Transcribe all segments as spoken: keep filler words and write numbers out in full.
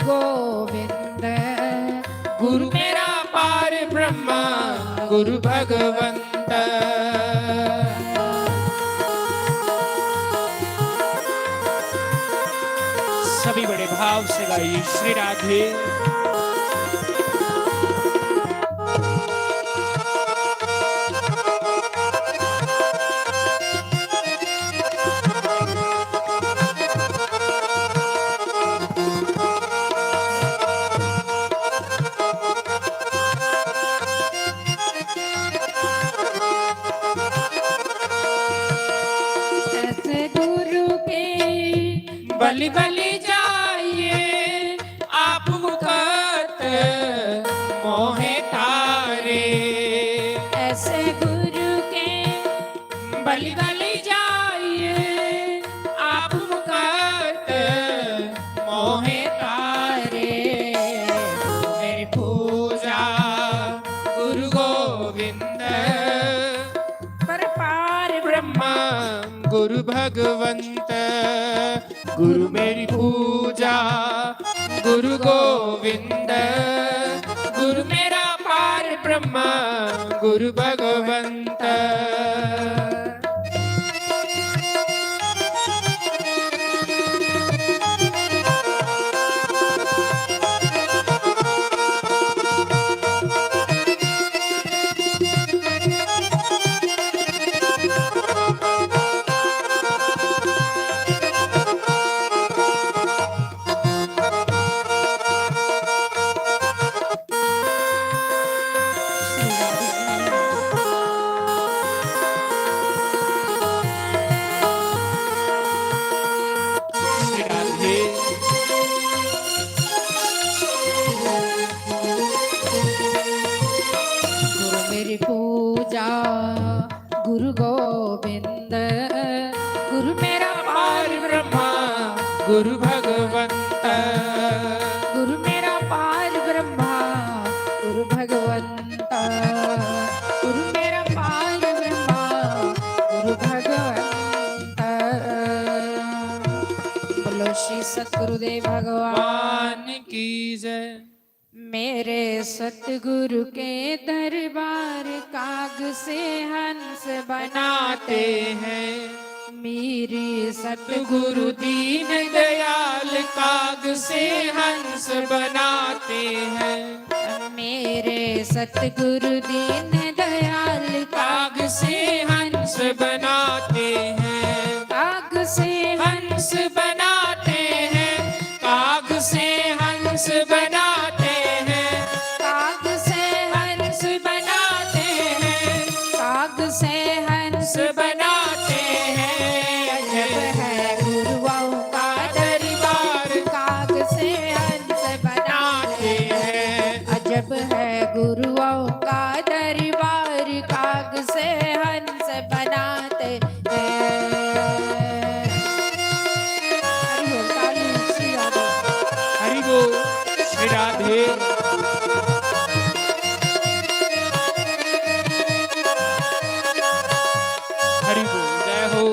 गोविंद। गुरु मेरा पार ब्रह्मा, गुरु भगवंत। सभी बड़े भाव से गाइए श्री राधे। ऐसे गुरु के बलि बलि जाइए, आप मुकत मोहे तारे। ऐसे गुरु के बलि बलि जाइए, आप मुकत मोहे तारे। मेरी पूजा गुरु गोविंद, पर पार ब्रह्मा गुरु भगवंत। गुरु मेरी पूजा गुरु गोविंद, गुरु मेरा पार ब्रह्मा गुरु भगवंत। गुरु मेरी पूजा गुरु गोविंद, गुरु मेरा पार ब्रह्मा गुरु भगवंत। गुरु मेरा पार ब्रह्मा गुरु भगवंत, गुरु मेरा पार ब्रह्मा गुरु भगवंत। बोलो श्री सतगुरुदेव भगवान की जय। मेरे सतगुरु के दरबार, काग से हंस बनाते हैं। मेरे सतगुरु दीन दयाल, काग से हंस बनाते हैं। मेरे सतगुरु दीन दयाल, काग से हंस बनाते हैं। काग से हंस बनाते हैं, काग से हंस बनाते हैं। काग से हंस बनाते हैं, काग से हंस बनाते हैं। अजब है गुरुओं का दरबार, काग से हंस बनाते हैं। अजब है गुरुओं का दरबार, काग से हंस बनाते हैं। हरि बोल, ताली ऊंची आ जाए। हरि बोल, श्री राधे। हरि बोल, जय हो।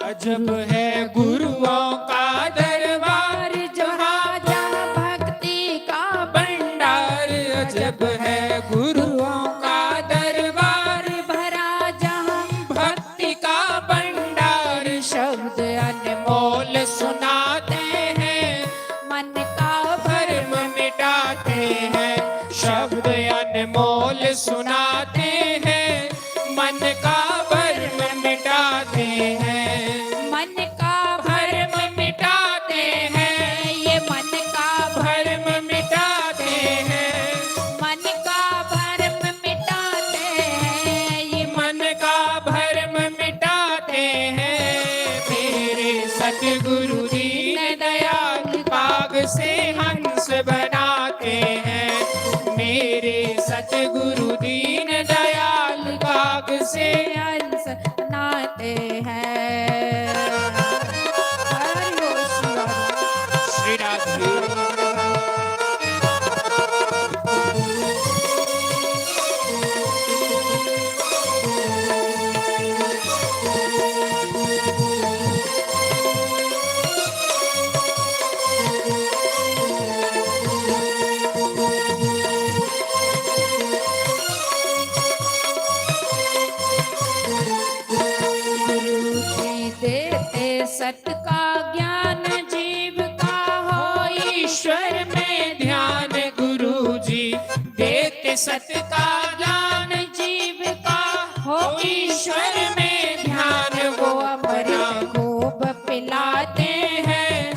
अजब है गुरुओं का दरबार, जहाँ जहाँ भक्ति का भंडार। अजब है गुरुओं का दरबार, भरा जहाँ भक्ति का भंडार। शब्द अनमोल सुनाते हैं, मन का भरम मिटाते हैं। शब्द अनमोल सुनाते हैं, मन का भरम मिटाते हैं। मन का भरम मिटाते हैं, ये मन का भरम मिटाते हैं। मन का भरम मिटाते हैं, ये मन का भरम मिटाते हैं। मेरे सतगुरु दीन दयाल, काग से हंस बनाते हैं। मेरे सतगुरु दीन दयाल, काग से हंस बनाते हैं। हरि बोल श्री राधे। श्री राधे। में ध्यान गुरु जी, देते सत का ज्ञान जीव का, हो ईश्वर में ध्यान वो अपना। अमृत खूब पिलाते हैं,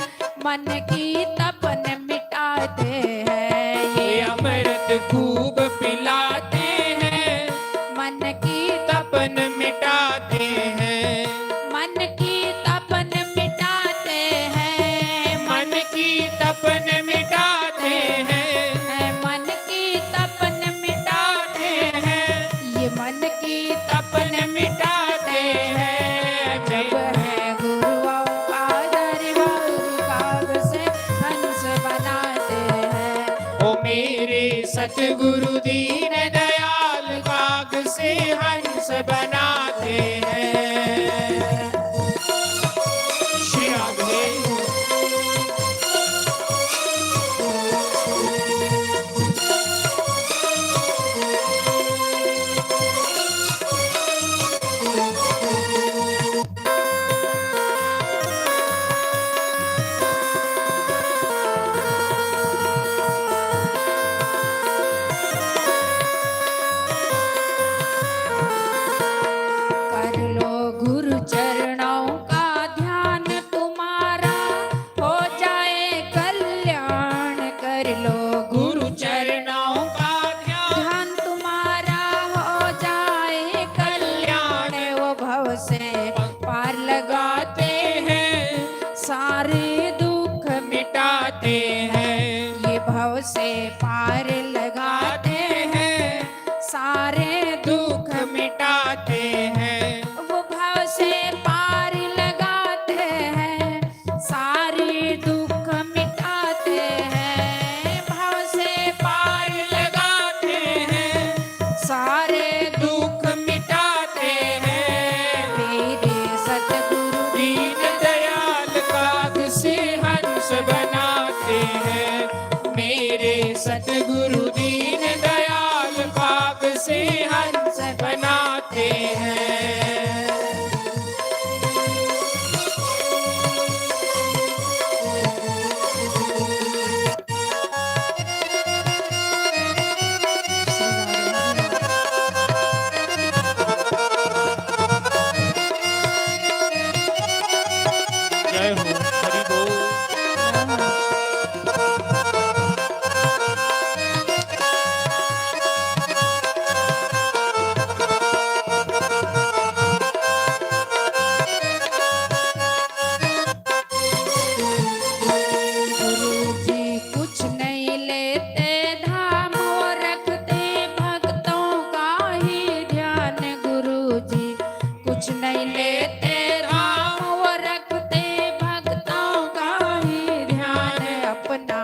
मन की तपन मिटाते हैं। ये अमृत खूब पिलाते हैं, मन की तपन मिटाते हैं। मन की तपन मिटाते हैं, मन की तपन मिटाते हैं। मन की तपन मिटाते हैं, ये मन की तपन मिटाते हैं। जब है गुरु का आदर, गुरु काग से हंस बनाते हैं। ओ मेरे सतगुरु दीन दयाल, काग से हंस बनाते हैं। श्री राधे। कर लो गुरु चरणों का ध्यान तुम्हारा, हो जाए कल्याण। कर लो गुरु चरणों का ध्यान, ध्यान तुम्हारा हो जाए कल्याण। वो भव से पार लगाते हैं, सारे दुख मिटाते हैं। ये भव से पार लगाते हैं, सारे दुख मिटाते हैं। वो भव से पार लगाते हैं, सारे दुख मिटाते हैं। भव से पार लगाते हैं, सारे दुख मिटाते हैं। मेरे सतगुरु दीन दयाल, काग से हंस बनाते हैं। मेरे सतगुरु दीन दयाल, काग से हंस बनाते हैं। जय हो, हरि बोल। गुरु जी कुछ नहीं लेते धाम, वो रखते भक्तों का ही ध्यान। गुरु जी कुछ नहीं लेते धाम, वो रखते भक्तों का ही ध्यान। अपना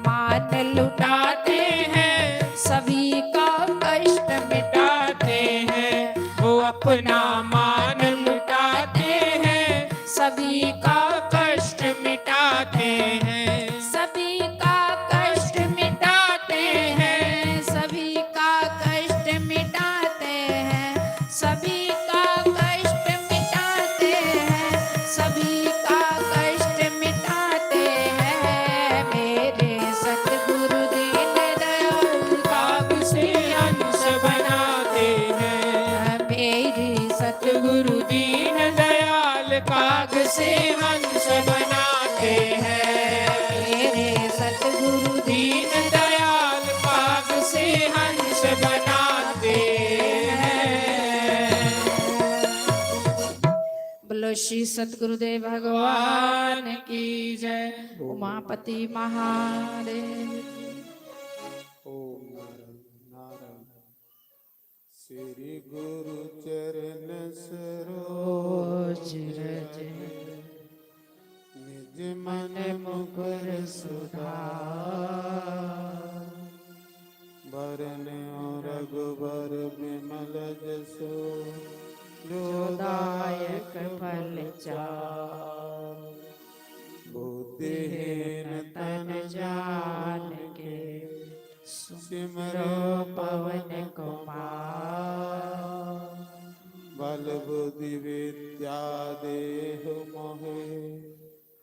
मान लुटाते हैं, सभी का कष्ट मिटाते हैं। वो अपना मान लुटाते हैं, सभी का कष्ट मिटाते हैं। सभी का कष्ट मिटाते हैं, सभी का कष्ट मिटाते हैं। सभी का कष्ट मिटाते हैं, सभी का कष्ट मिटाते हैं। मेरे सतगुरु दीन दयाल, काग से हंस बनाते हैं। मेरे सतगुरु दीन दयाल, काग से हंस बनाते हैं। मेरे सतगुरु दीन दयाल, काग से हंस बनाते हैं। बोलो श्री सतगुरुदेव भगवान की जय। उमापति महादेव की। ओम नारायण, नारायण। श्री गुरु चरण सरोज रज, निज मन मुकुर सुधार। बरन रघुबर बिमल जसु, जो दायक फल चार। बुद्धिहीन तन जान के, सिमरो पवन कुमार। बल बुद्धि विद्या देहु मोहे,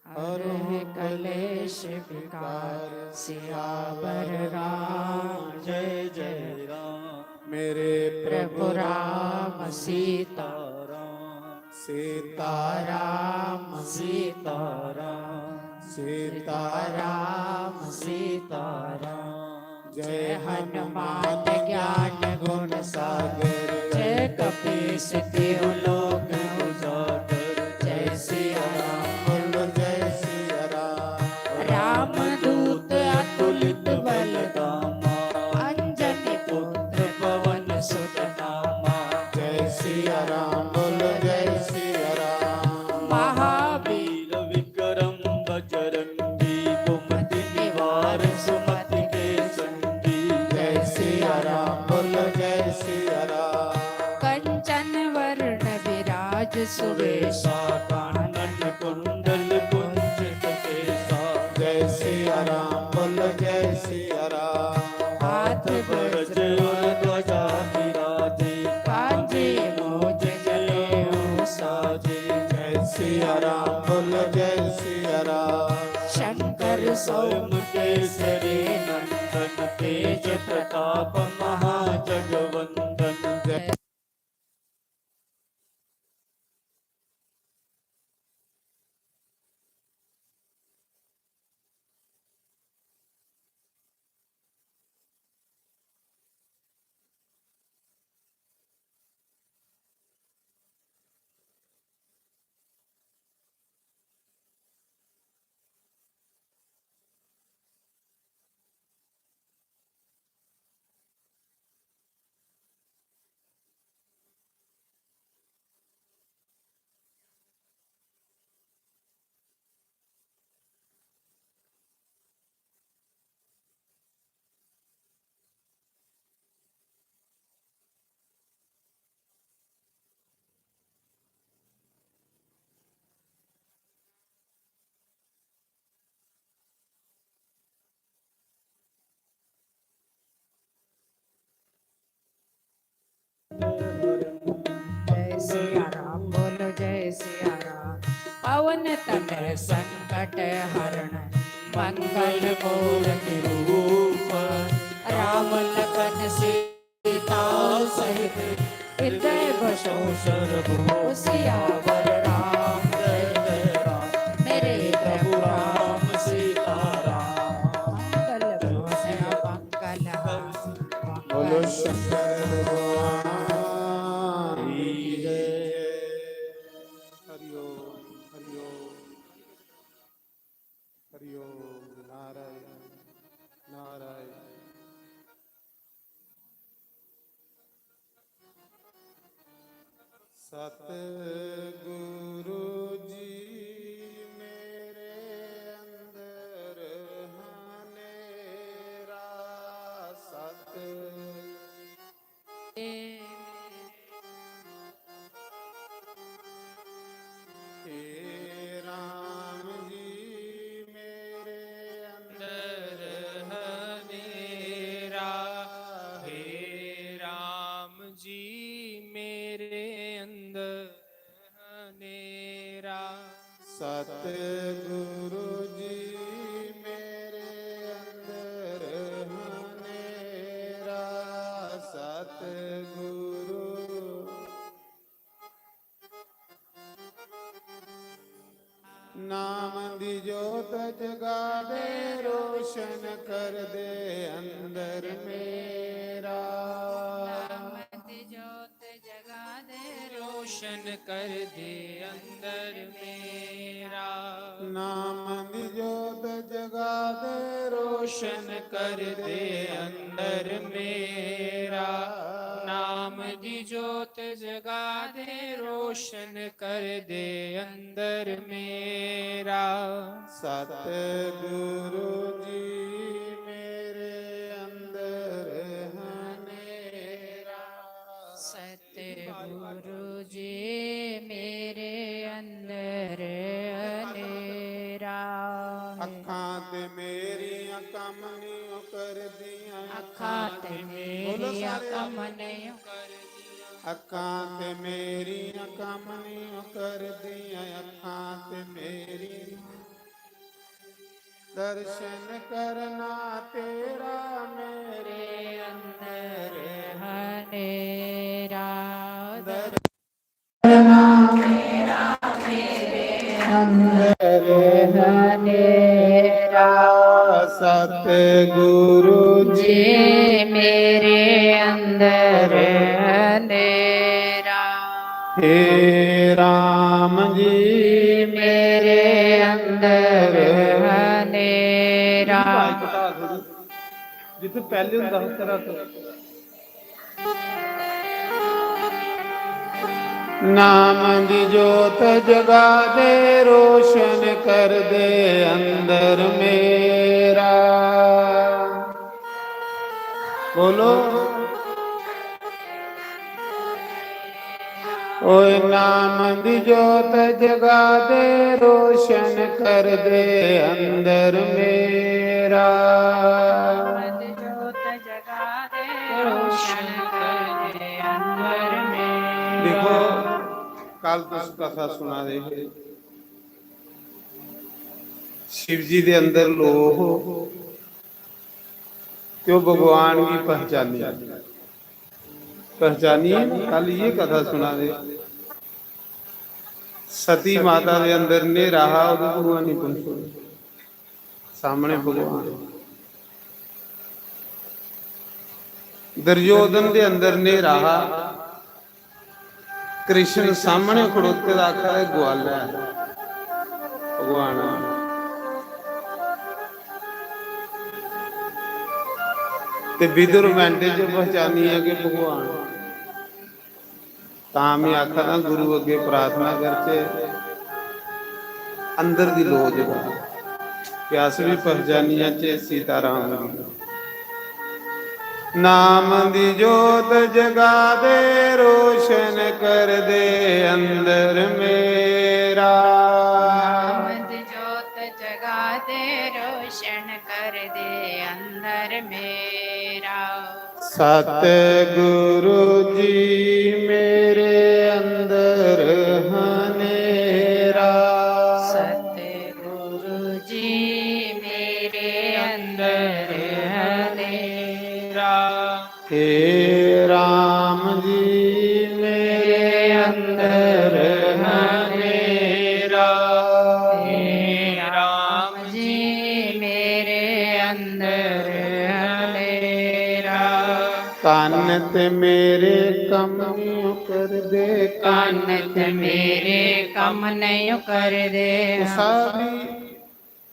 हरहु कलेश विकार। सियावर राम जय जय राम। मेरे प्रभु राम सीता राम। सीता राम सीता राम। सीता राम सीता राम। जय हनुमान ज्ञान गुण सागर। जय कपीस तिहु लोक उजागर। जय सिया राम बोलो जय सिया राम। राम दूत अतुलित बल धामा। अंजनी पुत्र पवन सुत नामा। जय सिया राम बोलो जय सिया राम। महावीर विक्रम बजरंगी। कुमति निवार सुमति के संगी। जय सिया राम बोलो जय सिया राम। कंचन वरण विराज सुवेशा। कानन कुंडल कुंचित केसा। जय सिया राम बोलो जय सिया राम। हाथ वज्र और ध्वजा विराजे। कांधे मूज जनेऊ साजे। जय सिया राम बोलो जय सिया राम। शंकर स्वयं केसरी नंदन। तेज प्रताप महाजगवंदन। जय जय सिया राम बोलो जय सिया राम। पवन तनय संकट हरण मंगल मूर्ति रूप। राम लखन सीता सहित हृदय बसो सर्वभूप। सियावर राम जय जय राम। मेरे प्रभु राम सीता राम। मंगल मूर्ति मंगल हार। बोलो शंकर भगवान की जय। हरि ओम, हरि ओम, हरि ओम। नारायण, नारायण। सतगुरु जी मेरे अंदर हनेरा। सत हे राम जी मेरे अंदर हनेरा। हे राम जी मेरे अंदर हनेरा। सतगुरु जी मेरे अंदर हनेरा। सतगुरु नाम दी जोत जगा दे, रोशन कर दे अंदर मेरा। नाम दी जोत जगा दे, रोशन कर दे अंदर मेरा। नाम दी जोत जगा दे, रोशन कर दे अंदर मेरा। नाम दी जोत जगा दे, रोशन कर दे अंदर मेरा। सतगुरु जी मेरे अंदर हनेरा। सतगुरु जी मेरे अंदर हनेरा। अखां ते मेरियां कम नहीं करदियां। अखां ते बोलो मेरियां सारे। कम नहीं करदियां। अखां ते मेरियां कम नहीं करदियां। अखां ते मेरी दर्शन करना तेरा मेरे अंदर हनेरा। अंदर हनेरा। सतगुरु जी मेरे अंदर हनेरा। हे राम जी मेरे अंदर हनेरा। जिथे पहले हुंदा हा, उत्थे रख। नाम दी जोत जगा दे, रोशन कर दे अंदर मेरा। बोलो। ओए नाम दी जोत जगा दे, रोशन कर दे अंदर मेरा। जोत जगा दे, रोशन कर दे अंदर मेरा। देखो, कल तुस कथा सुना दे हे, शिव जी दे अंदर लो हो, ते ओह भगवान गी पहचानी, पहचानी है ना? कल ये कथा सुना दे, सती माता दे अंदर न्हेरा हा, ओहदे भगवान नहीं पहुंचे, सामने भगवान। दुर्योधन दे अंदर न्हेरा हा, कृष्ण सामने खड़ोते दा आखा दे, "ग्वाला ऐ भगवान।" ते विदुर मैंटे च पहचानी ऐ कि भगवान। तां मैं आखा दा, गुरु अग्गे प्रार्थना करचे, अंदर दी लो जगा। कि अस भी पहचानी जाचे सीताराम गी। नाम दी जोत जगा दे, रोशन कर दे अंदर मेरा। नाम दी जोत जगा दे, रोशन कर दे अंदर मेरा। सतगुरु जी मेरे अंदर हनेरा। सतगुरु जी मेरे अंदर हनेरा। हे राम जी मेरे अंदर हनेरा। हे राम जी मेरे अंदर हनेरा। कन्न ते मेरे कम नहीं कर दे। कन्न ते मेरे कम नहीं कर दे। कुसा भी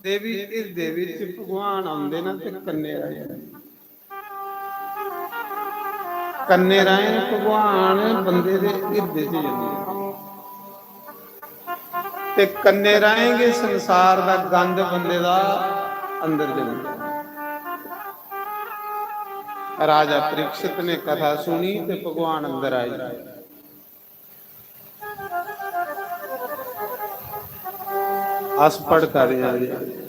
देवी हिरदे विच भगवान आंदे ना ते कन्ने राहें, कन्ने राहें भगवान बंदे दे हिरदे च जंदे। ते कन्ने राहें गै संसार दा गंद बंदे दा अंदर जंदा। राजा परीक्षित ने कथा सुनी ते भगवान अंदर आई। अस पढ़ कर रहे हैं।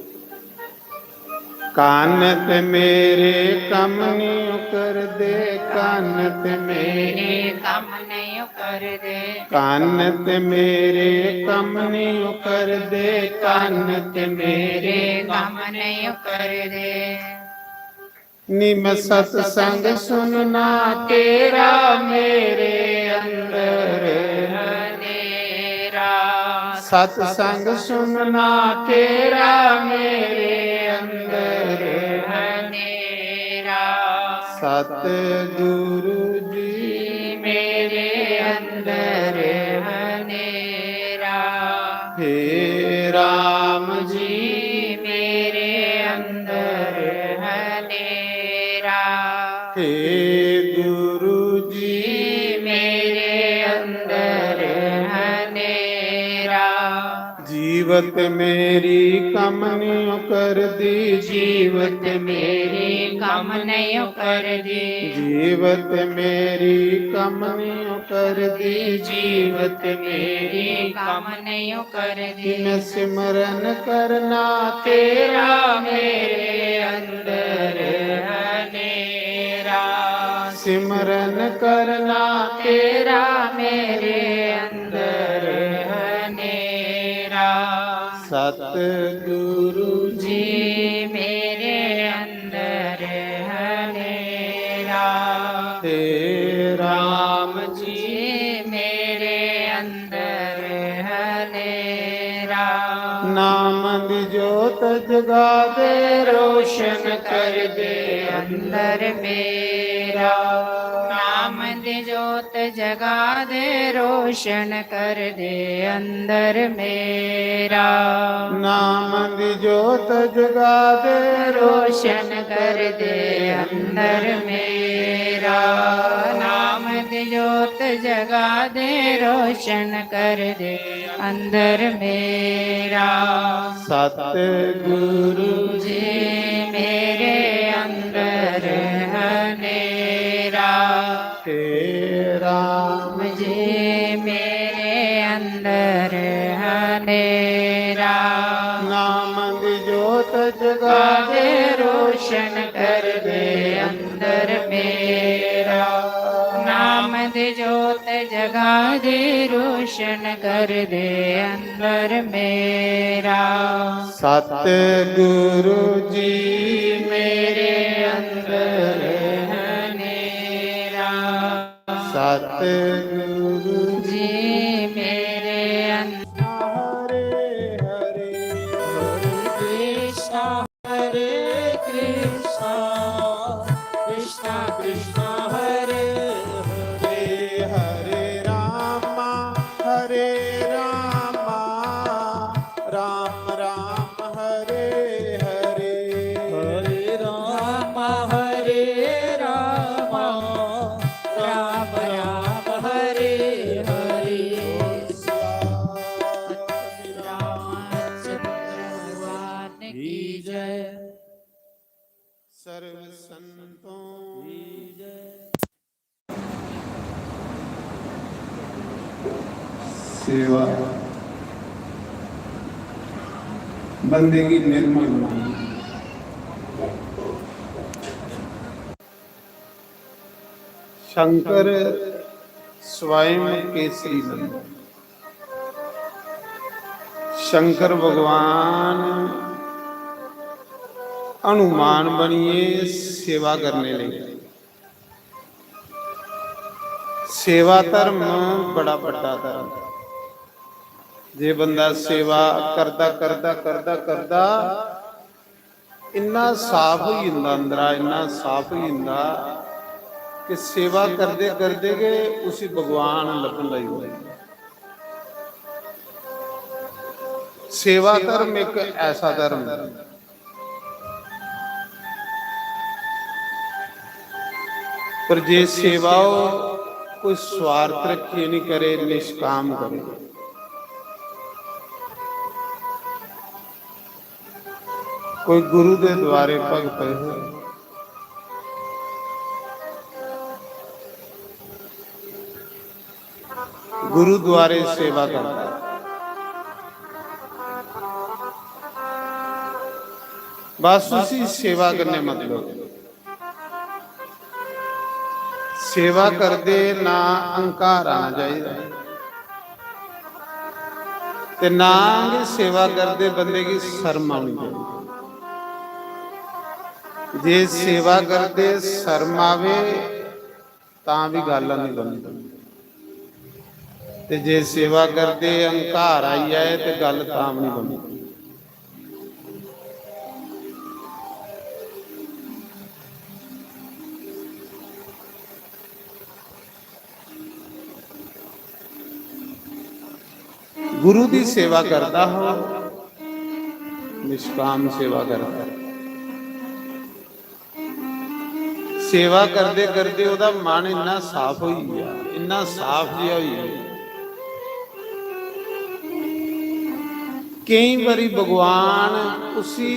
कन्न ते मेरे कम नहीं कर दे, कन्न ते मेरे मेरे कम नहीं कर दे। कन्न ते मेरे कम नहीं कर दे, कन्न ते मेरे मेरे कम नहीं कर दे। नी मैं सत्संग सुनना तेरा मेरे अंदर हनेरा। सत्संग सुनना तेरा मेरे अंदर हनेरा। सतगुरु जी मेरे अंदर हनेरा। हे राम जी मेरे अंदर हनेरा। हे गुरु जी मेरे अंदर हनेरा। जीवत मेरी कम नहीं कर दी। जीवत मेरी कम नहीं कर दी। जीवत मेरी कम नहीं कर दी। जीवत मेरी कम नहीं कर दी। मैं सिमरन करना तेरा मेरे अंदर हनेरा। सिमरन करना तेरा मेरे अंदर हनेरा। सत सतगुरु जी, मेरे अंदर हनेरा। हे राम जी, मेरे अंदर हनेरा। नाम दी जोत जगा दे, रोशन कर दे अंदर मेरा। नाम दी जोत जगा दे, रोशन कर दे अंदर मेरा। नाम दी जोत जगा दे, रोशन कर दे अंदर मेरा। नाम दी जोत जगा दे, रोशन कर दे अंदर मेरा। सतगुरु जी, मेरे अंदर हनेरा। हे राम जी, मेरे अंदर हनेरा। नाम दी जोत जगा दे, रोशन कर दे अंदर मेरा। नाम दी जोत जगा दे, रोशन कर दे अंदर मेरा। सतगुरु जी, मेरे अंदर हनेरा। सतगुरु जी, मेरे अंदर। हरे हरे, हरे कृष्णा, हरे कृष्णा, कृष्णा कृष्णा, हरे हरे, हरे रामा, हरे रामा, राम राम, हरे हरे। हरे राम, हरे राम, राम राम, हरे हरे। भगवान की जय। सर्व संतों की जय। सेवा बंदे गी निर्मल बनांदी। शंकर स्वयं केसरी नंदन। शंकर भगवान हनुमान बनियै सेवा करने लगे। सेवा धर्म बड़ा बड्डा धर्म। जे बंदा सेवा करदा, करदा, करदा, करदा, इन्ना साफ होई जंदा अंदरा, इन्ना साफ होई जंदा कि सेवा करदे, करदे गै उसी भगवान लब्भन लगी पौंदा। सेवा धर्म इक ऐसा धर्म ऐ, पर जे सेवा ओह् कोई स्वार्थ रक्खियै निं करे, निष्काम करे, कोई गुरु दे द्वारे भगत गुरु द्वारे सेवा करदा, बस उसी सेवा कन्नै मतलब। सेवा करदे ना अहंकार आना चाहिदा ते ना गै सेवा करदे बंदे गी शर्म आनी चाहिदी। जे सेवा करदे शर्म आवे तां भी गल्ल नहीं बनदी, ते जे सेवा करदे अहंकार आई जाए ते गल्ल तां भी नहीं बनदी। गुरु दी सेवा करदा हो, निष्काम सेवा करदा। सेवा करदे करदे ओह्दा मन इन्ना साफ होई गेआ, इन्ना साफ जिहा होई गेआ। केईं बारी भगवान उसी,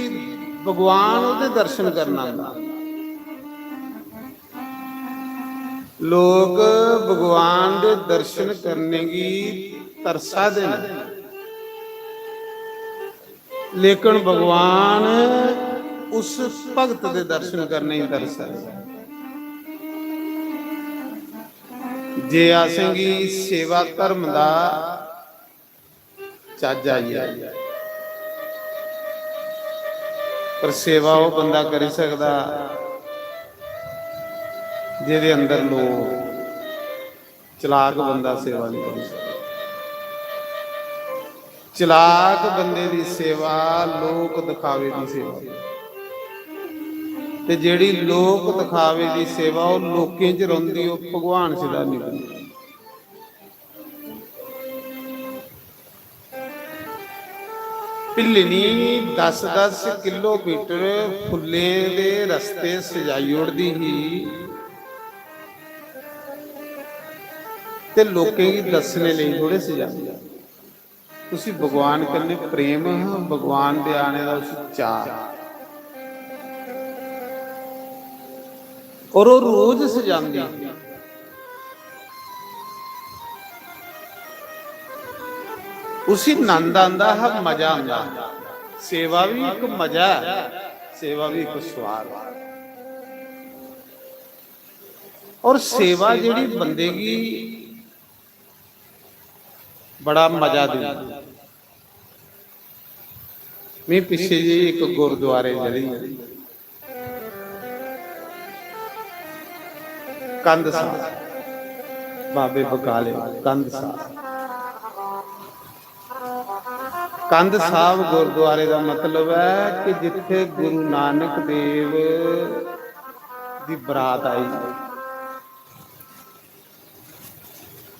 भगवान ओह्दे दर्शन करन आंदा। लोक भगवान दे दर्शन करने गी तरसा दे न, लेकिन भगवान उस भगत दे दर्शन करने गी तरसा दे। जे असेंगी सेवा धर्म दा चज्ज आई जाए, पर सेवा ओह् बंदा करी सकदा जेह्दे अंदर लोभ। चलाक बंदा सेवा नहीं करी सकदा। चलाक बंदे दी सेवा लोक दिखावे दी सेवा, ते जेह्ड़ी लोक दिखावे दी सेवा ओह् लोकें च रौंह्दी, ओह् भगवान सिद्धा निकलदी। भिल्लनी दस दस किलोमीटर फुल्लें दे रस्ते सजाई ओड़दी ही, ते लोकें गी दस्सने लेई थोड़े सजांदी। उसी भगवान कन्नै प्रेम हा, भगवान दे आने दा उसी चाऽ। और ओह् रोज सजांदी। उसी नंद आंदा हा, मजा आंदा हा। सेवा भी इक मजा है, सेवा भी इक स्वाद है। और सेवा जेह्ड़ी बंदे गी बड़ा मजा दिंदी। मैं पिच्छे जे इक गुरुद्वारे चली, कंध साहब, बाबे बकाले कंध साहब। कंध साहब गुरुद्वारे दा मतलब है कि जित्थे गुरु नानक देव दी बरात आई,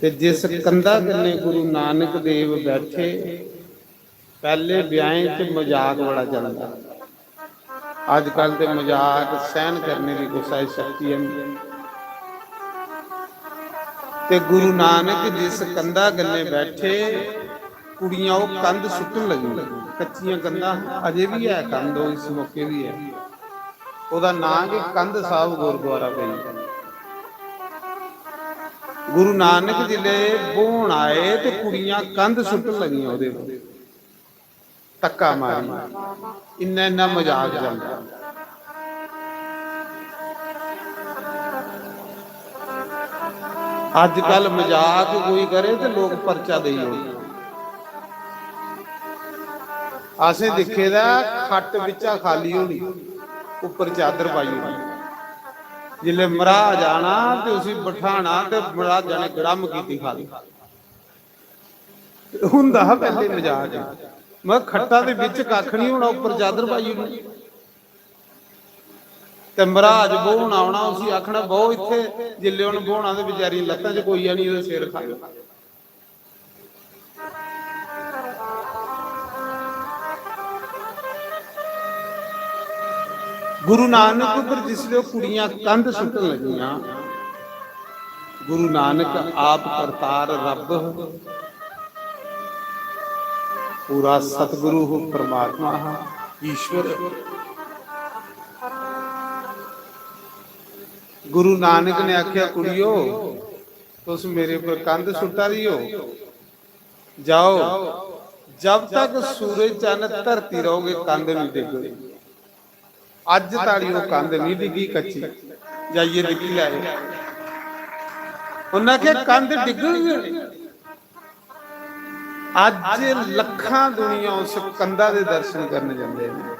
ते जिस कंधा कन्नै गुरु नानक देव बैठे, पैह्ले ब्याहें च मजाक बड़ा चलदा। अजकल ते मजाक सैह्न करने दी कुसै च शक्ति है नहीं। ते गुरु नानक जिस कंधा कन्नै बैठे, कुड़ियां ओह् कंध सुट्टन लगियां। कच्चियां कंधां, अजे बी है कंध, ओह् इस मौके बी है। ओह्दा नांऽ गै कंध साहब गुरुद्वारा पेई गेआ। गुरु नानक जिसलै ब्होन आए ते कुड़ियां कंध सुट्टन लगियां ओह्दे पर, धक्का मारी, इन्ना इन्ना मजाक चलदा। अजकल मजाक कोई करे ते लोक परचा देई ओड़दे। असें दिक्खे दा, खट्ट बिच्चा खाली होनी, उप्पर चादर पाई ओड़नी। जिसलै मराज आना ते उसी बठाना ते मराजा ने गड़म कीती खाली। होंदा हा पैह्ले मजाक, मगर खट्टा दे बिच कक्ख निं होना, उप्पर चादर पाई ओड़नी। ते मराज ब्होन औना, उसी आखना, "बौह् इत्थै।" जिसलै उन्न ब्होना ते बेचारी लत्तां च कोई जानी, ओह्दे सिर खाई। गुरु नानक उप्पर जिसलै ओह् कुड़ियां कंध सुट्टन लगियां, गुरु नानक आप करतार रब्ब, पूरा सतगुरु हो, परमात्मा हा, ईश्वर। गुरु नानक ने आखेआ, "कुड़ियो, तुस मेरे पर कंध सुट्टा दी हो, जाओ, जब तक सूरज चन्न धरती रहोगे, कंध नहीं डिगदी।" अज्ज ताड़ी ओह् कंध नहीं डिग्गी कच्ची, जाइयै दिक्खी लैओ। उन्नै आखेआ, "कंध डिग्गग।" अज्ज लक्खां दुनिया उस कंधा दे दर्शन करन जंदे न।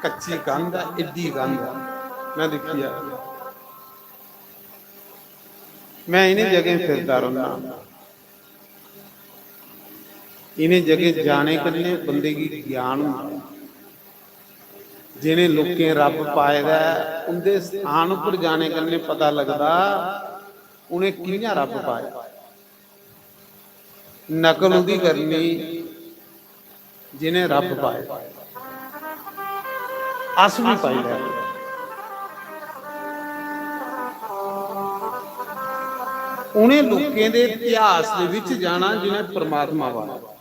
कच्ची कंध ऐ, एड्डी कंध ऐ, मैं दिक्खी आ। मैं इ'नें जगहें फिरदा रौह्ना। इ'नें जगहें जाने कन्नै बंदे गी ज्ञान होंदा। जि'नें लोकें रब्ब पाए दा ऐ, उं'दे स्थान उप्पर जाने कन्नै पता लगदा उ'नें कि'यां रब्ब पाया। नकल उं'दी करनी जि'नें रब्ब पाए दा। अस बी पाई लैगे। उ'नें लोकें दे इतिहास दे बिच जाना जि'नें परमात्मा पाया।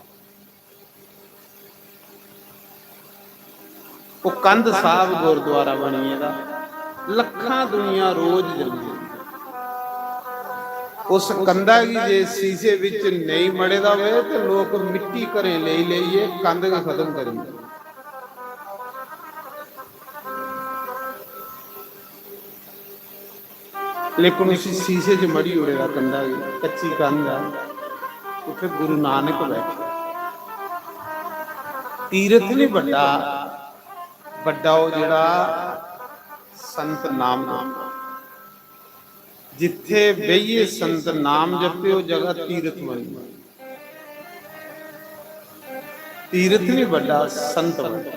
ओह् कंध साहब गुरुद्वारा बनी गेदा, लक्खां दुनिया रोज जंदी। उस कंधा गी जे शीशे बिच नेईं मड़े दा होवे ते लोक मिट्टी घरें लेई लेइयै कंध गै खत्म करी ओड़दे। लेकिन उसी शीशे च मढ़ी ओड़े दा कंधा गी, कच्ची कंध ऐ, उत्थै गुरु नानक बैठे। तीरथ नहीं बड्डा, बड्डा ओह् जेह्ड़ा संत नाम जपदा। जित्थे बेहियै संत नाम जपे, ओह् जगह तीरथ बनी। तीरथ नहीं बड्डा, संत बड्डा।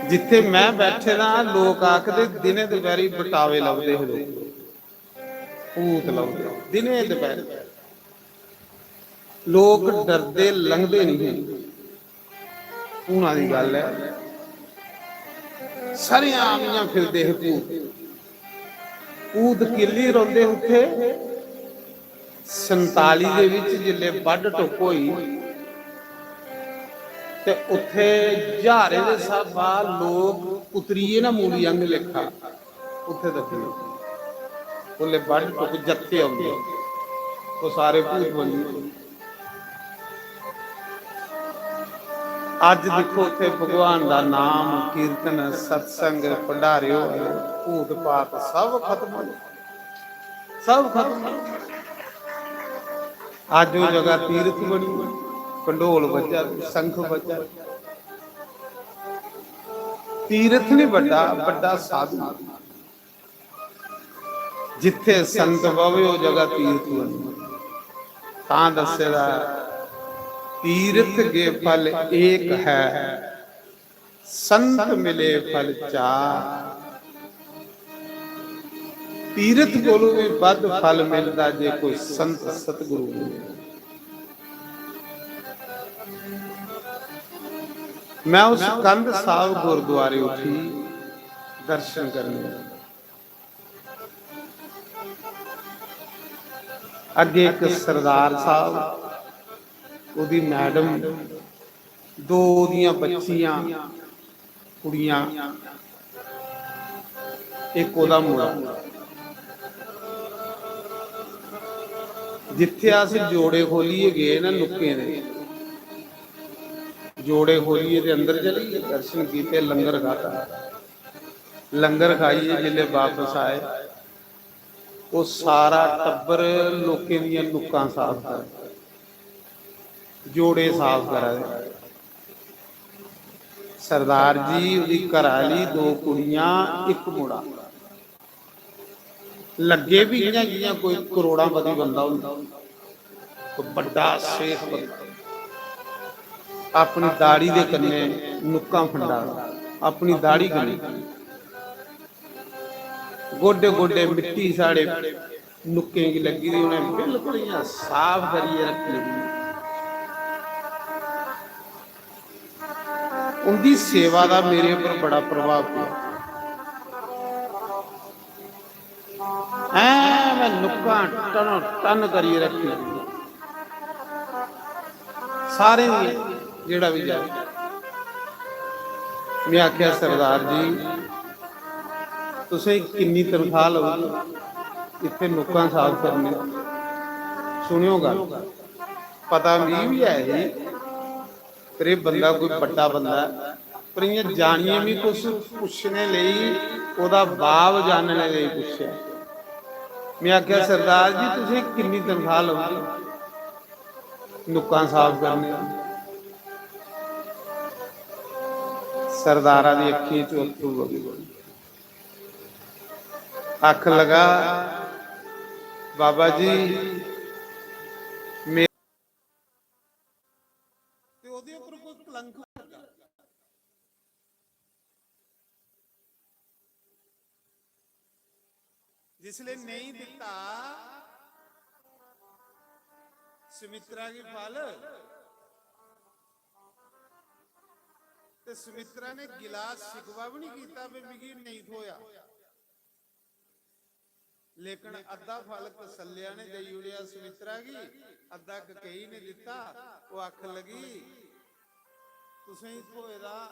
जित्थे मैं बैठे दा, लोक आखदे, "दिने दपैरी बटावे लभदे हे लोक, भूत लभदे दिने दपैरी।" लोक डरदे, लंघदे नहीं हे। हूना दी गल्ल ऐ, सरेआम इ'यां फिरदे हे भूत। भूत किल्ली रौंह्दे उत्थे। संताली दे विच जिसलै बड्ड टुक्क होई ते उत्थे ज्हारें दे स्हाबा लोक उतरियै ना मूली आंह्गर लेखा उत्थे दब्बी गे। उसलै बड्ड टुक्क जत्थे औंदे, ओह् सारे भूत बनी गे। अज्ज दिक्खो, उत्थे भगवान दा नाम, कीर्तन, सत्संग, भंडारे होआ दे, भूत पात सब खत्म होई, सब खत्म होई। अज्ज ओह् जगह तीरथ बनी, कंडोल बज्जा दे, शंख बज्जा दे। तीरथ नहीं बड्डा, बड्डा साधु। जित्थे संत बवे, ओह् जगह तीरथ बनी। तां दस्से दा, "तीरथ गे फल एक है, संत मिले फल चार।" तीरथ कोलों भी बद फल मिलदा जे कोई संत सतगुरु मिले। मैं उस कंध साहब गुरुद्वारे उठी दर्शन करने। अग्गे इक सरदार साहब, ओह्दी मैडम, दो ओह्दियां बच्चियां, कुड़ियां, इक ओह्दा मुड़ा। जित्थे अस जोड़े खोलियै गे ना नुक्कें दे, जोड़े खोलियै ते अंदर चली गे, दर्शन कीते, लंगर खाद्धा। लंगर खाइयै जिसलै बापस आए, ओह् सारा टब्बर लोकें दियां नुक्कां साफ करा, जोड़े साफ करा दे। सरदार जी, ओह्दी घरा आह्ली, दो कुड़ियां, इक मुड़ा। लग्गे बी इ'यां जि'यां कोई करोड़ांपति बंदा होंदा, कोई बड्डा सेठ बंदा, अपनी दाढ़ी दे कन्नै नुक्कां फंडा दा, अपनी दाढ़ी कन्नै। गोडे गोडे मिट्टी साढ़े नुक्कें गी लग्गी दी, उ'नें बिल्कुल इ'यां साफ करियै रक्खी दी। उं'दी सेवा दा मेरे उप्पर बड़ा प्रभाव पेआ। ऐ में नुक्कां टनो टन करियै रक्खी दी। सारें दी, जेह्ड़ा बी जाए। में आखेआ, "सरदार जी, तुसें किन्नी तनखाह् लभदी इत्थै नुक्कां साफ करने?" सुनेओ गल्ल, पता मिगी बी ऐ ही, पर एह् बंदा कोई बड्डा बंदा ऐ, पर इ'यां जानियै मी कुछ पुच्छने लेई, ओह्दा भाव जानने लेई पुच्छेआ। में आखेआ, "सरदार जी, तुसें किन्नी तनखाह् लभदी नुक्कां साफ करने दी?" सरदारा दी अक्खियें च अत्थरू बगी गे। आखन लगा, "बाबा जी, मेरे" ते ओह्दे उप्पर कोई कलंक होंदा। जिसले नेईं दित्ता सुमित्रा गी फल, ते सुमित्रा ने गिला शिकवा बी नहीं कीता, "भी मिगी नेईं थ्होया।" लेकिन अद्धा फल कौसल्या ने देई ओड़ेआ सुमित्रा गी, अद्धा ककेई ने दित्ता। ओह् आखन लगी, "तुसेंगी थ्होए दा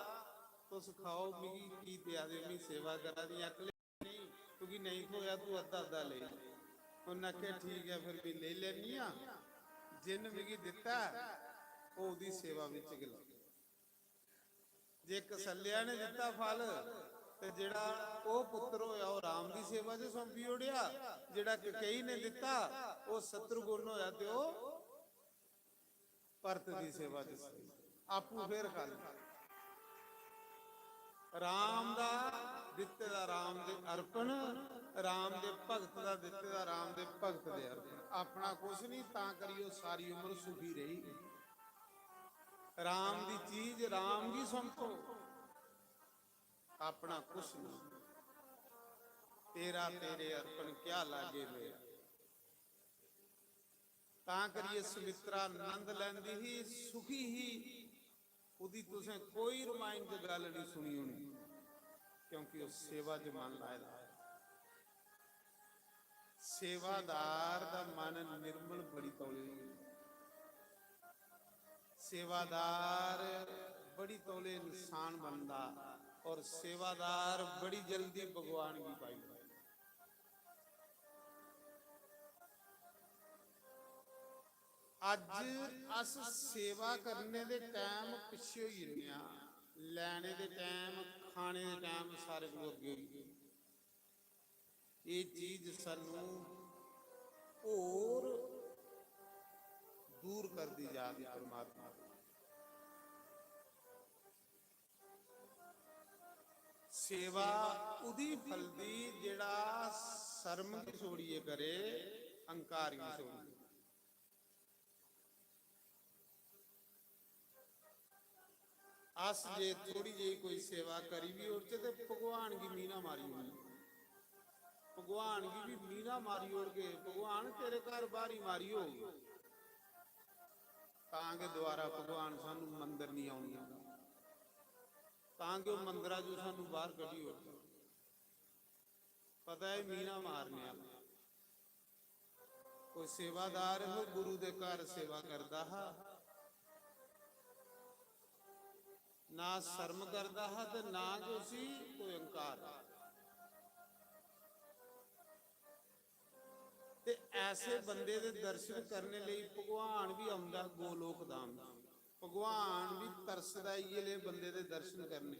तुस खाओ, मिगी की देआ दे, मिगी सेवा करा दी, अकल नेईं, तुगी नेईं थ्होया, तू अद्धा अद्धा लेई।" उन्नै आखेआ, "ठीक ऐ, फिर में लेई लैन्नी आं, जिन्न मिगी दित्ता ऐ, ओह् ओह्दी सेवा बिच गै लाओ।" जे कौसल्या ने दित्ता फल, ते जेह्ड़ा ओह् पुत्तर होया, ओह् राम दी सेवा च सौंपी ओड़ेआ, जेह्ड़ा ककेई ने दित्ता, ओह् शत्रुघ्न होया, ते ओह् भरत दी सेवा च सी, आपूं फिर खाली। राम दा दित्ते दा राम दे अर्पण, राम दे भगत दा दित्ते दा राम दे भगत दे अर्पण। अपना कुछ नहीं, तां करियै ओह् सारी उम्र सुखी रेही। राम दी चीज राम गी सौंपो, अपना कुछ नहीं। तेरा तेरे अर्पण क्या लागे मेरा। तां करियै सुमित्रा नंद लैंदी ही, सुखी ही। ओह्दी तुसें कोई रमायण च गल्ल नहीं सुनी होनी, क्योंकि ओह् सेवा च मन लाए दा। सेवादार दा मन निर्मल बड़ी तौले होई जंदा। सेवादार बड़ी तौले इंसान बनदा, और सेवादार बड़ी जल्दी भगवान गी पाई जंदा। अज्ज अस सेवा करने दे टाइम पिच्छे होई जन्ने आं, लैने दे टाइम, खाने दे टाइम सारे कोला अग्गें होई गे। एह् चीज सानू होर दूर करदी जा दी परमात्मा कोला। सेवा उदी फलदी जेड़ा शर्म गी छोड़ियै करे, अहंकार गी छोड़ियै। अस जे थोड़ी जेही कोई सेवा करी बी ओड़चै ते भगवान गी मीना मारी ओड़नी। भगवान गी बी मीना मारी ओड़गे, भगवान तेरे घर बारी मारी होग, तां गै दोबारा भगवान सानू मंदर निं औन दिंदा, तां गै ओह् मंदरा चों सानू बाहर कड्ढी ओड़दा। पता है मीना मारने आह्ला। कोई सेवादार हो, गुरु दे घर सेवा करदा हा, ना शर्म करदा हा ते ना गै उसी कोई अहंकार। ते ऐसे बंदे दे दर्शन करने लेई भगवान बी औंदा गोलोक धाम। भगवान बी तरसदा इ'यै लेह् बंदे दे दर्शन करने।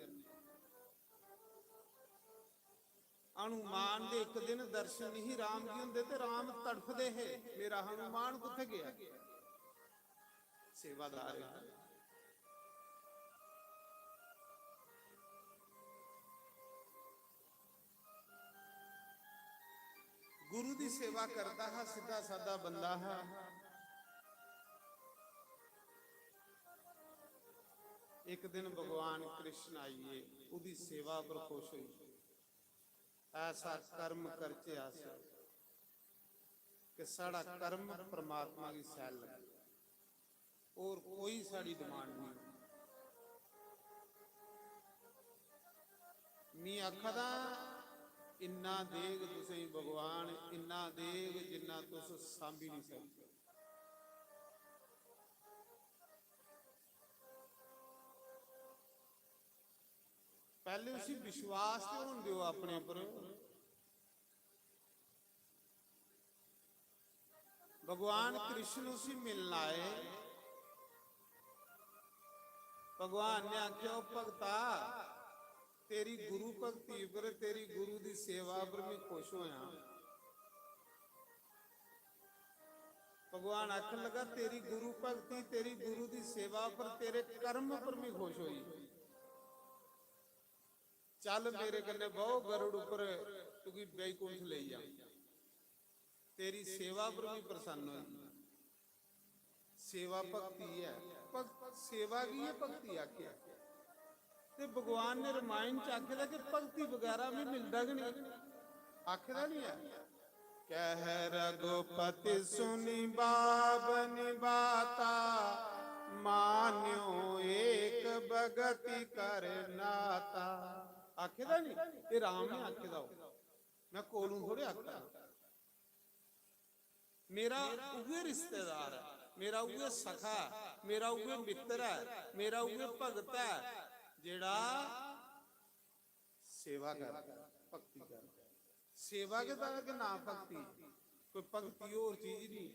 हनुमान दे इक दिन दर्शन नहीं राम गी हुंदे ते राम तड़फदे हे, "मेरा हनुमान कुत्थै गेआ?" सेवादार है। गुरु दी सेवा करदा हा, सिद्धा सादा बंदा हा। एक दिन भगवान कृष्ण आइए, ओह्दी सेवा पर खुश होई। ऐसा कर्म करचे अस कि साढ़ा कर्म परमात्मा गी शैल लगे, और कोई साढ़ी डिमांड नहीं। मी आखा दा, इन्ना देग तुसें भगवान, इन्ना देग जिन्ना तुस सांभी नहीं सकदे। पैह्ले उसी विश्वास ते होन देओ अपने उप्पर। भगवान कृष्ण उसी मिलन आए। भगवान ने आखेआ, "ओ भगता, तेरी गुरु भक्ति पर, तेरी गुरु दी सेवा पर मैं खुश होया।" भगवान आखन लगा, "तेरी गुरु भक्ति, तेरी गुरु दी सेवा पर, तेरे कर्म पर मैं खुश होई। चल मेरे कन्नै बौह्, गरुड़ उप्पर तुगी बैकुंठ लेई जा।" तेरी सेवा पर भी प्रसन्न होई। सेवा भक्ति ऐ, भक्ति, सेवा गी गै भक्ति आखेआ। ते भगवान ने रामायण च आखे दा कि भक्ति बगैरा मी मिलदा गै नेईं, आखे दा नेईं ऐ। कह रघुपति सुनि बाबनि बाता, मान्यो एक बगति कर नाता। आखे दा नहीं, ये राम ने आखे दा हो, मैं कोलू थोड़े आखा। मेरा उ'ऐ रिश्तेदार ऐ, मेरा उ'ऐ सखा ऐ, मेरा उ'ऐ मित्र ऐ, मेरा उ'ऐ भगत ऐ जेह्ड़ा सेवा कर, भक्ति कर। सेवा गै दा गै नां भक्ति, कोई भक्ति होर चीज नहीं।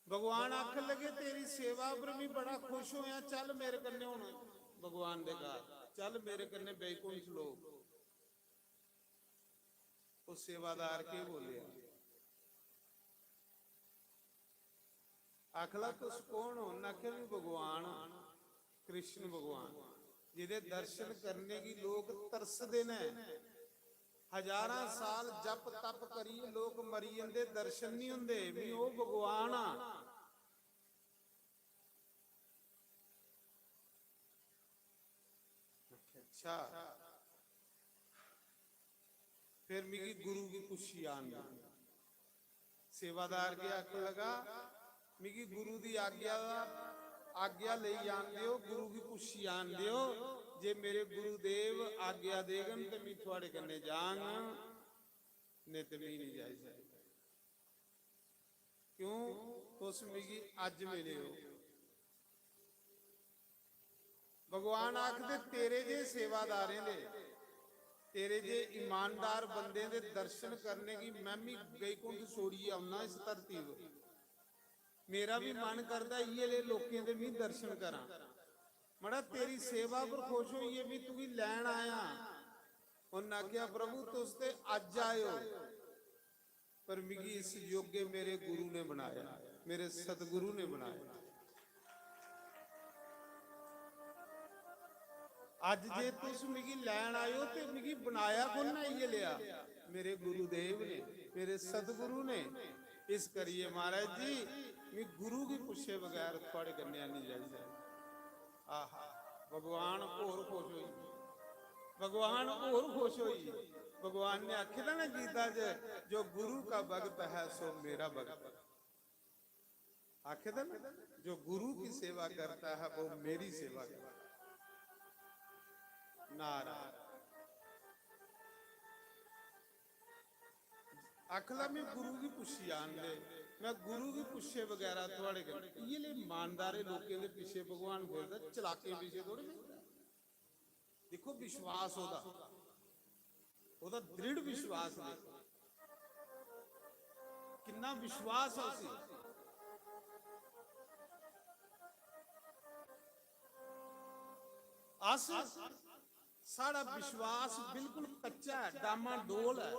भगवान आखन लगे, "तेरी सेवा पर मैं बड़ा खुश होया, चल मेरे कन्नै हुन भगवान दे घर, चल मेरे कन्नै बैकुंठ लोक।" उस सेवादार के बोलेआ, आखला, "तुस कौन हो?" उन्नै आखेआ, "मैं भगवान आं, कृष्ण भगवान, जेह्दे दर्शन करने गी लोक तरसदे न। हजारां साल जप तप करियै लोक मरी जंदे, दर्शन नहीं होंदे, मैं ओह् भगवान आं।" अच्छा, फिर मिगी गुरु गी पुच्छी आन देओ। सेवादार गी आखन लगा, "मिगी गुरु दी आज्ञा दा, आज्ञा लेई आन देओ, गुरु गी पुच्छी आन देओ, जे मेरे गुरुदेव आज्ञा देगन ते मैं थुआड़े कन्नै जांग, नेईं ते मैं नहीं जाई सकदा। क्यों, तुस मिगी अज्ज मिले हो।" भगवान आखदे, "तेरे जे सेवादारें दे, तेरे जे ईमानदार बंदे दे दर्शन करने गी मैं भी बैकुंठ छोड़ियै औना इस धरती पर। मेरा भी मन करदा इ'यै ले लोकें दे मैं दर्शन करां। मड़ा, तेरी सेवा पर खुश होइयै मैं तुगी लैन आया।" उन्नै आखेआ, "प्रभु, तुस ते अज्ज आए हो, पर मिगी इस योग्य मेरे गुरु ने बनाया, मेरे सतगुरु ने बनाया। अज्ज जे तुस मिगी लैन आए हो ते मिगी बनाया कु'न ने इ'यै लेआ? मेरे गुरुदेव ने, मेरे सतगुरु ने। इस करियै महाराज जी, मैं गुरु गी पुच्छे बगैर थुआड़े कन्नै नहीं जाई सकदा।" आहा, भगवान होर खुश होई, भगवान होर खुश होई। भगवान ने आखे दा ना गीता च, "जो गुरु का भक्त है सो मेरा भक्त।" आखे दा ना, "जो गुरु की सेवा करता है वो मेरी सेवा करता है।" नारायण। आखला, "मैं गुरु गी पुच्छी आन दे, मैं गुरु गी पुच्छे बगैरा थुआड़े कन्नै।" इ'यै ले ईमानदारे लोकें दे पिच्छे भगवान फिरदा, चलाकें पिच्छे थोड़े फिरदा। दिक्खो विश्वास ओह्दा, ओह्दा दृढ़ विश्वास देखो, किन्ना विश्वास है उसी। अस, साढ़ा विश्वास बिल्कुल कच्चा है, डामाडोल है।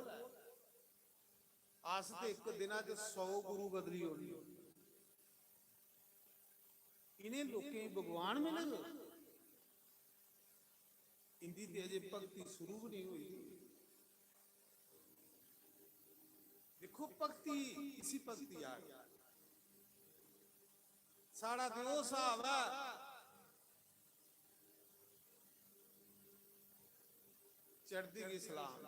अस ते इक दिना च सौ गुरु बदली ओड़ने। इ'नें लोकें गी भगवान मिलग? इंदी ते अजे भक्ति शुरू भी नहीं हुई। दिक्खो भक्ति, इसी भक्ति आखदे। साढ़ा ते ओह् स्हाब ऐ, चढ़दी गी सलाम।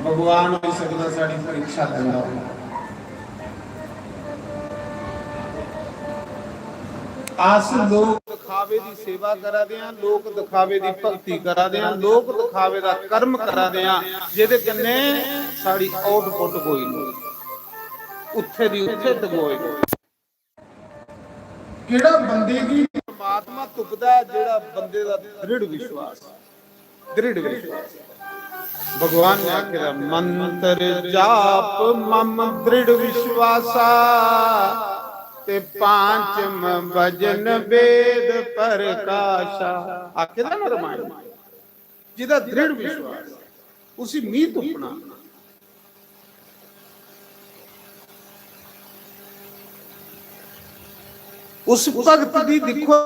भगवान होई सकदा साढ़ी परीक्षा लैंदा होऐ। अस लोक दिखावे दी सेवा करा दे आं, लोक दिखावे दी भक्ति करा दे आं, लोक दिखावे दा कर्म करा दे आं, जेह्दे कन्नै साढ़ी output कोई नहीं, उत्थे दी उत्थे डगोए। केड़ा बंदे गी परमात्मा तुपदा ऐ? जेड़ा बंदे दा दृढ़ विश्वास, दृढ़ विश्वास। भगवान ने आखे दा, "मंत्र जाप मम दृढ़ विश्वासा, ते पांचम भजन वेद प्रकाशा।" आखे दा ना रामायण, जेह्दा दृढ़ विश्वास, उसी मी तुप्पना। उस भगत दी दिक्खो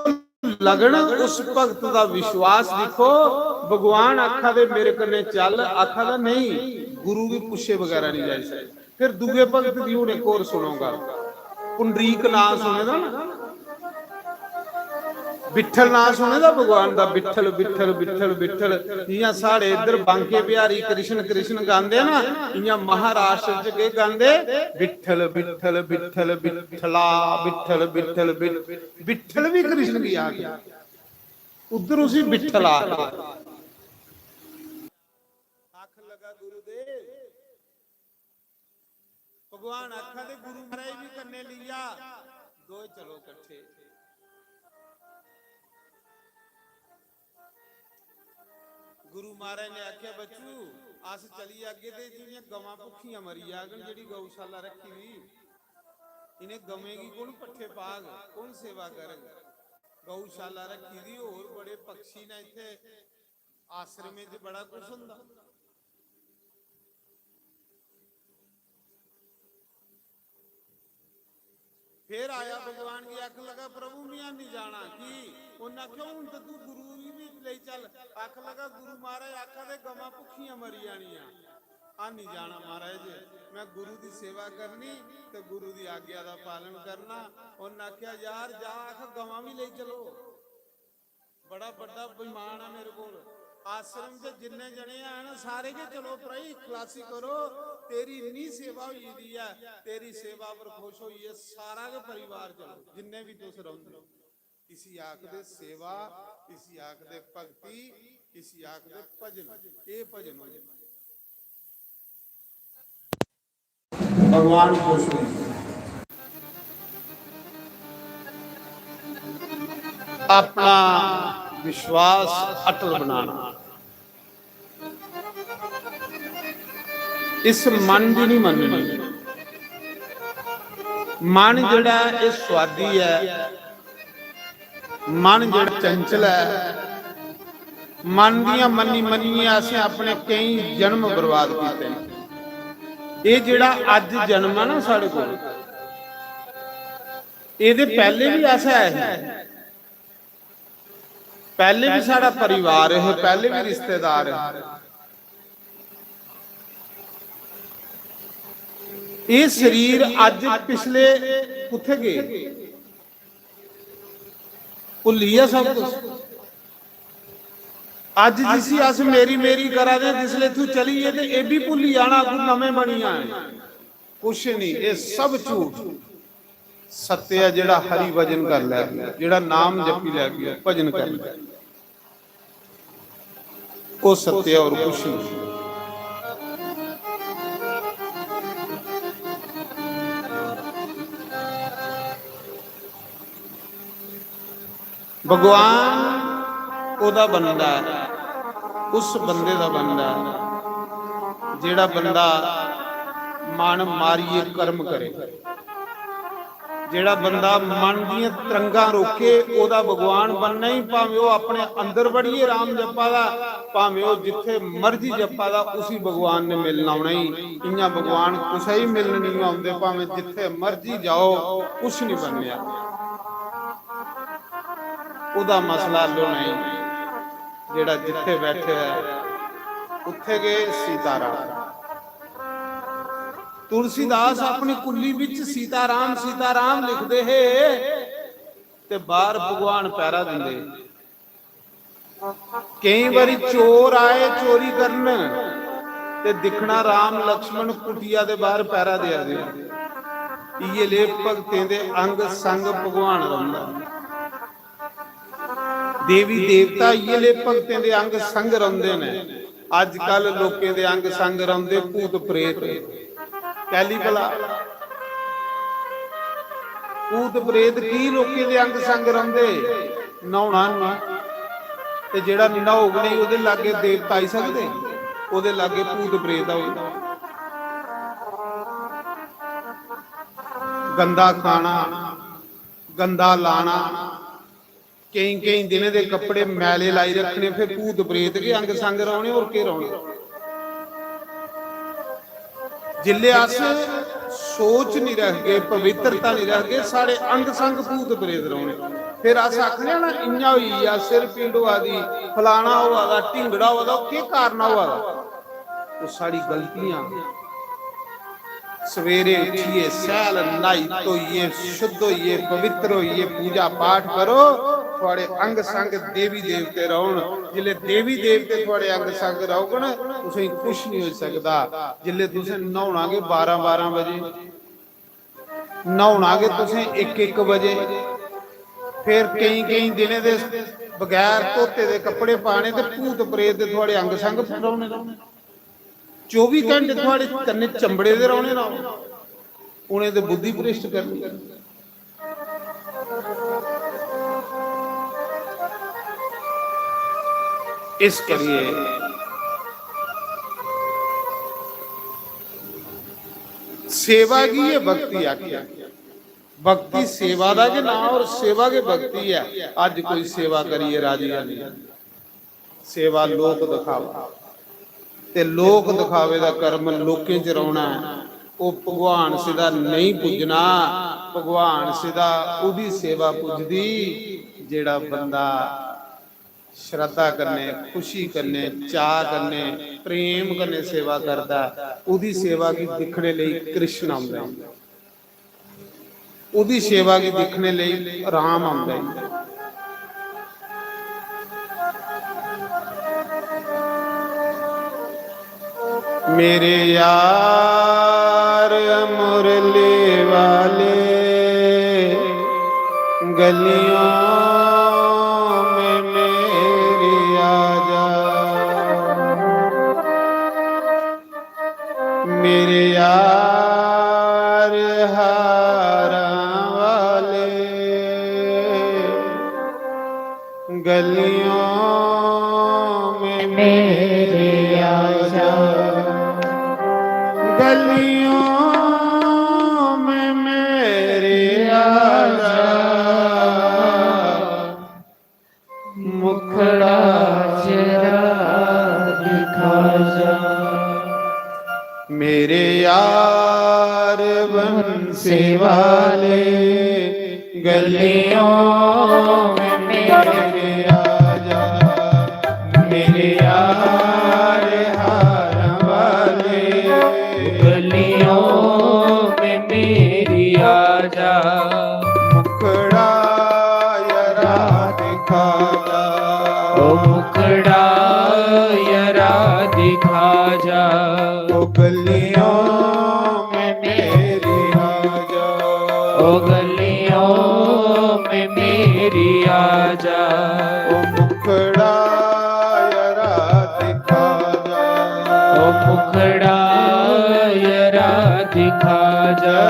लगन, उस भगत दा विश्वास दिक्खो। भगवान आखा दे, "मेरे कन्नै चल," आखा दा, "नहीं, गुरु गी पुच्छे बगैरा नहीं जाई सकदा।" फिर दूए भगत दी हुन इक होर सुनो गल्ल। पुंडरीक नां सुने दा ना? बिट्ठल नां सुने दा भगवान दा? बिट्ठल, बिट्ठल, बिट्ठल, बिट्ठल। जियां साढ़े इद्धर बांके बिहारी कृष्ण कृष्ण गांदे ना, इयां महाराष्ट्र च केह् गांदे? बिट्ठल, बिट्ठल, बिट्ठल, बिट्ठला, बिट्ठल, बिट्ठल, बिट्ठल। बिट्ठल भी कृष्ण गी आखदे, उद्धर उसी बिट्ठल आखदे। आखन लगा, "गुरुदेव," भगवान आखा दे, "गुरु महाराज भी कन्ने लिया, दो चलो कट्ठे।" गुरु महाराज ने आख्या, "बच्चू, अस चली जागे ते जेह्ड़ियां गवां भुक्खियां मरी जागन, जेह्ड़ी गौशाला रक्खी दी, इ'नें गवें गी कु'न पट्ठे पाग, कु'न सेवा करग? गौशाला रक्खी दी, होर बड़े पक्षी न इत्थै, आश्रमें च बड़ा कुछ होंदा।" फिर आया भगवान गी, आखन लगा, "प्रभु, मैं नहीं जाना।" की? उन्हें आखेआ, "हून ते तू गुरु गी भी लेई चल।" आखन लगा, "गुरु महाराज आखा दे गवां भुक्खियां मरी जानियां, आ नहीं जाना महाराज, मैं गुरु दी सेवा करनी ते गुरु दी आज्ञा दा पालन करना।" उन्हें आखेआ, "यार, जा, आख गवां भी लेई चलो।" बड़ा बड्डा बेईमान है मेरे कोल। आश्रम च जिन्ने जने हैं ना, सारे के चलो भ्राई, खलासी करो। तेरी इन्नी सेवा होई दी है, तेरी सेवा पर खुश होइए सारा के परिवार चलो, जिन्ने भी तुस रौंदे हो। इसी आखदे सेवा, इसी आखदे भक्ति, इसी आखदे भजन। ये भजन हो जाए। भगवान खुश होई। अपना विश्वास अटल बनाना। इस मन दी नहीं मननी। मन जेड़ा है, ये स्वादी है। मन जेड़ा चंचल है, मन दियां मन्नी मन्नियै असें अपने केई जन्म बर्बाद कीते न। एह् जेड़ा अज्ज जन्म है ना साढ़े कोल, एह्दे पैह्ले बी अस है हे, पैह्ले बी साढ़ा परिवार है, पैह्ले बी रिश्तेदार है। एह् शरीर अज्ज पिछले कुत्थै गे? भुल्ली गेआ सब कुछ। अज्ज जिसी अस मेरी मेरी करा दे, जिसले तू चली गे ते एह् बी भुल्ली जाना, तू नमें बनी जाए। कुछ नहीं, एह् सब झूठ। सत्य ऐ जेह्ड़ा हरि भजन कर लैगे, जेह्ड़ा नाम जपी लैगे, भजन कर लैगे। ओह् सत्य ऐ, होर कुछ नहीं। भगवान ओह्दा बंदा ऐ, उस बंदे दा बंदा ऐ, जेह्ड़ा बंदा मन मारियै कर्म करे। जेह्ड़ा बंदा मन दियां तरंगां रोके, ओह्दा भगवान बनना ही, भामें ओह् अपने अंदर बड़ियै राम जप्पा दा, भामें ओह् जित्थे मर्जी जप्पा दा, उसी भगवान ने मिलना औना ही। इ'यां भगवान कुसै ही मिलन निं औंदे, भामें जित्थे मर्जी जाओ, कुछ निं बनेआ। ओह्दा मसला हल होना ही, जेह्ड़ा जित्थे बैठे ऐ, उत्थे गै सीताराम। तुलसीदास अपनी कुल्ली बिच सीताराम, सीताराम लिखदे हे ते बाहर भगवान पैरा दिंदे। केई बारी चोर आए चोरी करन ते दिक्खना राम लक्ष्मण कुटिया दे बाहर पैरा देआ दे। इयै ले भगतें दे अंग संग भगवान रौंह्दा। देवी देवता इयै ले भगतें दे अंग संग रौंह्दे न। अजकल लोकें दे अंग संग रौंह्दे भूत प्रेत। कैली भला? भूत प्रेत की लोकें दे अंग संग रौंह्दे? न्हौना निं। ते जेह्ड़ा न्हौग नेईं, ओह्दे लाग्गे देवता आई सकदे? ओह्दे लाग्गे भूत प्रेत आई। गंदा खाना, गंदा लाना, केईं केईं दिनें दे कपड़े मैले लाई रक्खने, फिर भूत प्रेत गै अंग संग रौह्ने, होर केह् रौह्ने? जिसलै अस सोच निं रखगे, पवित्रता निं रखगे, साढ़े अंग संग भूत प्रेत रौह्ने। फिर अस आखने आं ना, इ'यां होई गेआ, सिर पीड़ होआ दी, फलाना होआ दा, ढिंगड़ा होआ दा, ओह् केह् कारण होआ दा? ओह् साढ़ी गलतियां। सवेरे उट्ठियै, सैल न्हाई धोइयै, शुद्ध होइयै, पवित्र होइयै पूजा पाठ करो, थुआढ़े अंग संग देवी देवते रौह्न। जिसलै देवी देवते थुआढ़े अंग संग रौह्ङन, तुसेंगी कुछ निं होई सकदा। जिसलै तुसें न्हौना गै बारां बारां बजे, न्हौना गै तुसें इक इक बजे, फिर केईं केईं दिनें दे बगैर धोते दे कपड़े पाने ते भूत प्रेत दे थुआढ़े अंग संग रौह्ने। चौबी घैंटे थुआढ़े कन्नै चंबड़े दे रौह्ने ना, उ'नें ते बुद्धि भ्रष्ट करनी। इस करियै सेवा गी गै भक्ति आखेआ। भक्ति सेवा दा गै नांऽ, और सेवा गै भक्ति ऐ। अज्ज कोई सेवा करियै राजी नेईं। सेवा लोक दिखावा, ते लोक दिखावे दा कर्म लोकें च रौह्ना ऐ। ओह् भगवान सिद्धा नेईं पुज्जना। भगवान सिद्धा ओह्दी सेवा पुज्जदी जेह्ड़ा बंदा श्रद्धा कन्नै, खुशी कन्नै, चाऽ कन्नै, प्रेम कन्नै सेवा करदा ऐ। ओह्दी सेवा गी दिक्खने लेई कृष्ण औंदा ऐ। ओह्दी सेवा गी दिक्खने लेई राम औंदा ऐ। मेरे यार मुरली वाले, गलियों में मेरी आजा। मेरे यार हारां वाले, गलियों में मेरे आजा, गलियों में मेरे आजा। मुखड़ा जरा दिखा जा। मेरे यार बंसी वाले, गलियों में मेरे आजा। मेरे यार हार वाले, गलियों में मेरी आजा। मुखड़ा जरा दिखा जा। ओ मुखड़ा जरा दिखा जा। ओ गलियों में मेरी आजा। ओ गलियों में मेरी आजा। ओ मुखड़ा जरा दिखा जा। ओ मुखड़ा जरा दिखा जा।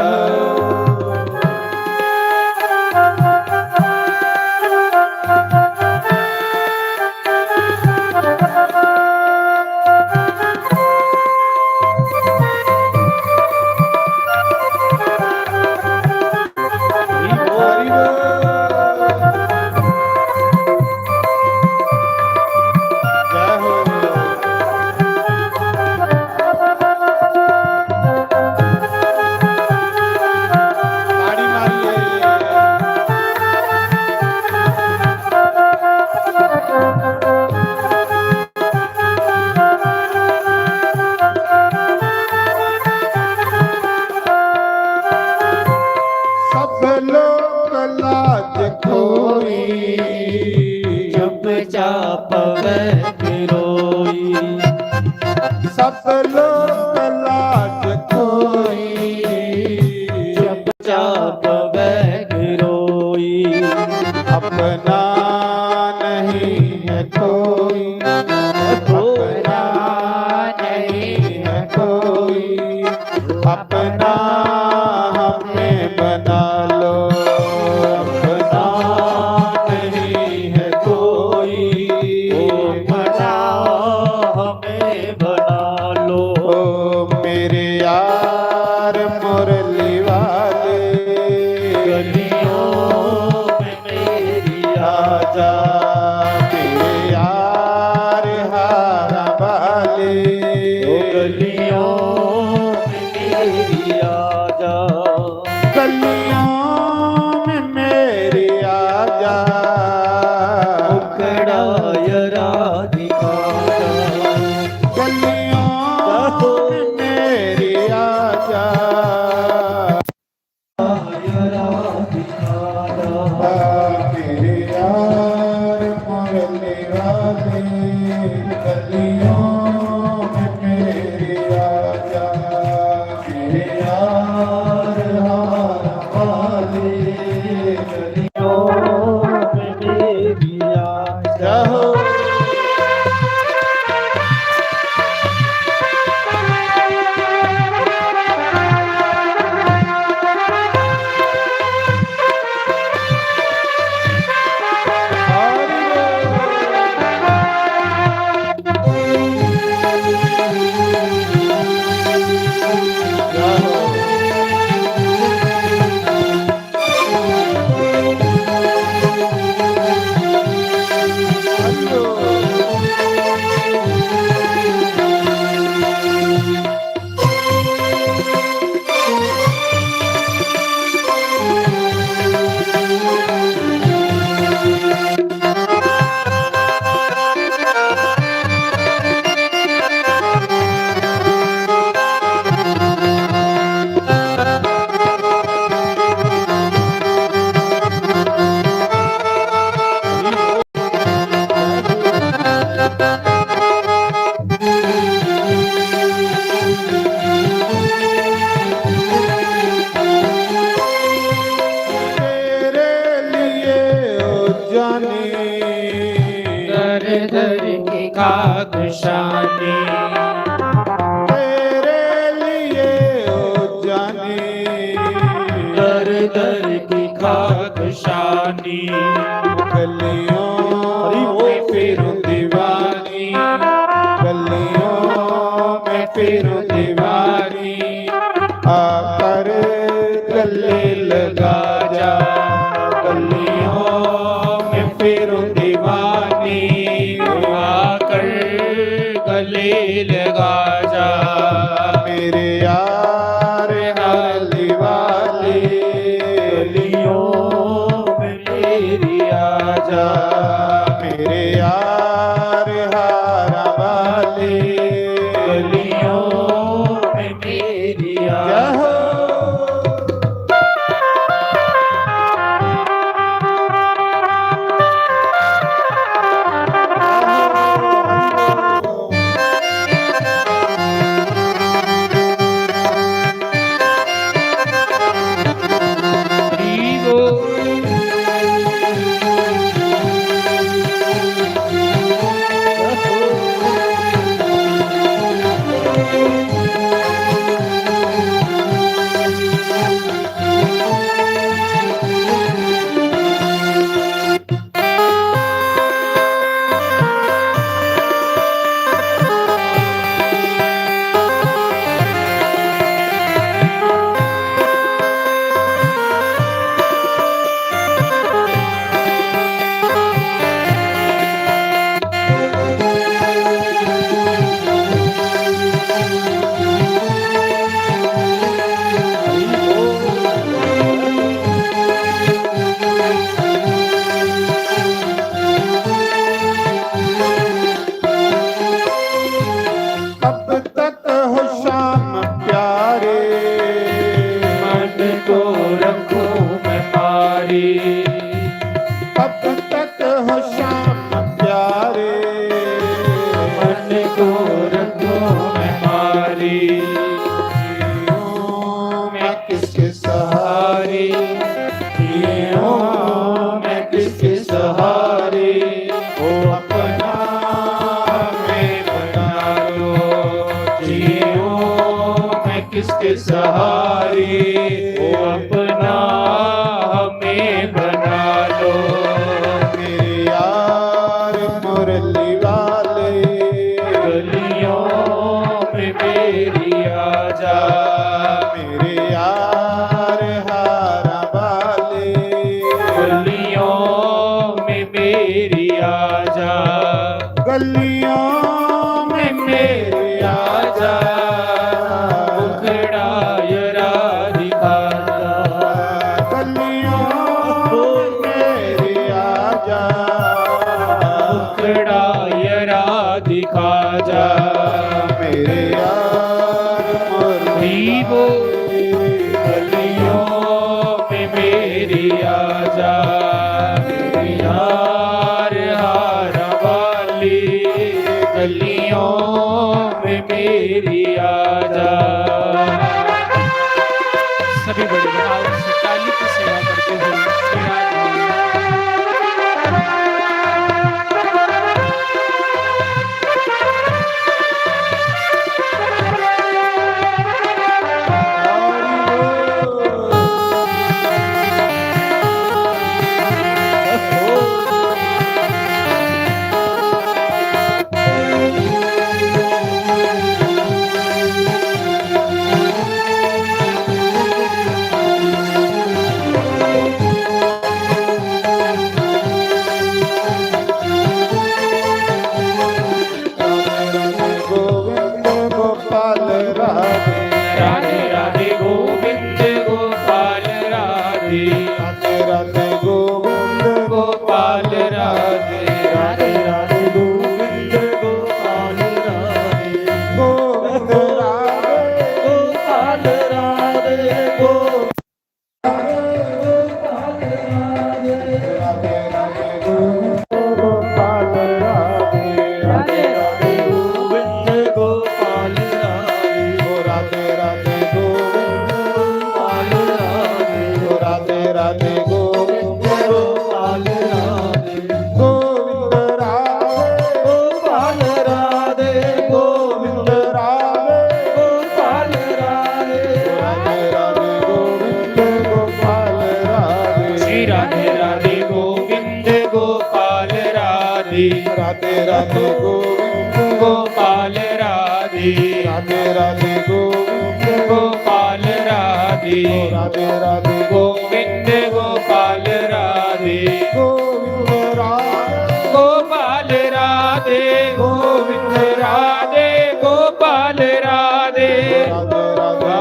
सब लोग लाज खोई, चुपचाप बैठ रोई। सब लोग लाज खोई, चुपचाप बैठ रोई। अपना नहीं है कोई, अपना नहीं है कोई, अपना हमें बना लो। अपना नहीं है कोई, अपना हमें बना लो। ओ मेरे यार मुरली वाले, गलियों में मेरी आजा। मेरे यार हारा वाले, ओ गलियों में मेरी आजा। गलियों में मेरी आजा। मुखड़ा जरा दिखा जा। गलियों में मेरी आजा। जरा दिखा जा। तेरे यार मुरली वाले, गलियों में मेरी आजा। मेरे यार हार वाले, गलियों में मेरी आजा। तेरे लिए ओ जानी, दर दर की खाक शानी। गलियों में फिरूं दीवानी, गलियों में फिरूं दीवानी। आकर गले लगा जा, गलियों में फिरूं दीवानी। आकर गले लगा जा, मेरे यार हाली वाली। गलियों में मेरी आजा, मेरे यार हारा वाली। गलियों में मेरी आजा। कब तक हो शाम प्यारे, मन को रखूं मैं मारी। कब तक हो शाम प्यारे, मन को रखूं मैं मारी। मैं किसके सहारे, जीऊं मैं किसके सहारे, वो अपना हमें बना लो। जीऊं मैं किसके सहारे, वो अपना हमें बना लो। मेरे यार मुरली वाले, गलियों में मेरी आजा। मेरे यार हारा वाले, गलियों में मेरी आजा। गलियों में मेरी आजा, मुखड़ा जरा दिखा जा। गलियों में मेरी आजा, मुखड़ा जरा दिखा जा। मेरे यार मुरली वो गलियों में मेरी आजा, मेरे यार हारा वाली गलियों में मेरी आजा। सभी बड़े भाव से ताली की सेवा करते हुए विराजमान। राधे राधे गोविंद गोपाल राधे। राधे राधे गोविंद गोपाल राधे। राधे राधे गोविंद गोपाल राधे। गोविंद राधे। गोपाल राधे गोविंद राधे गोपाल राधे। राधे राधे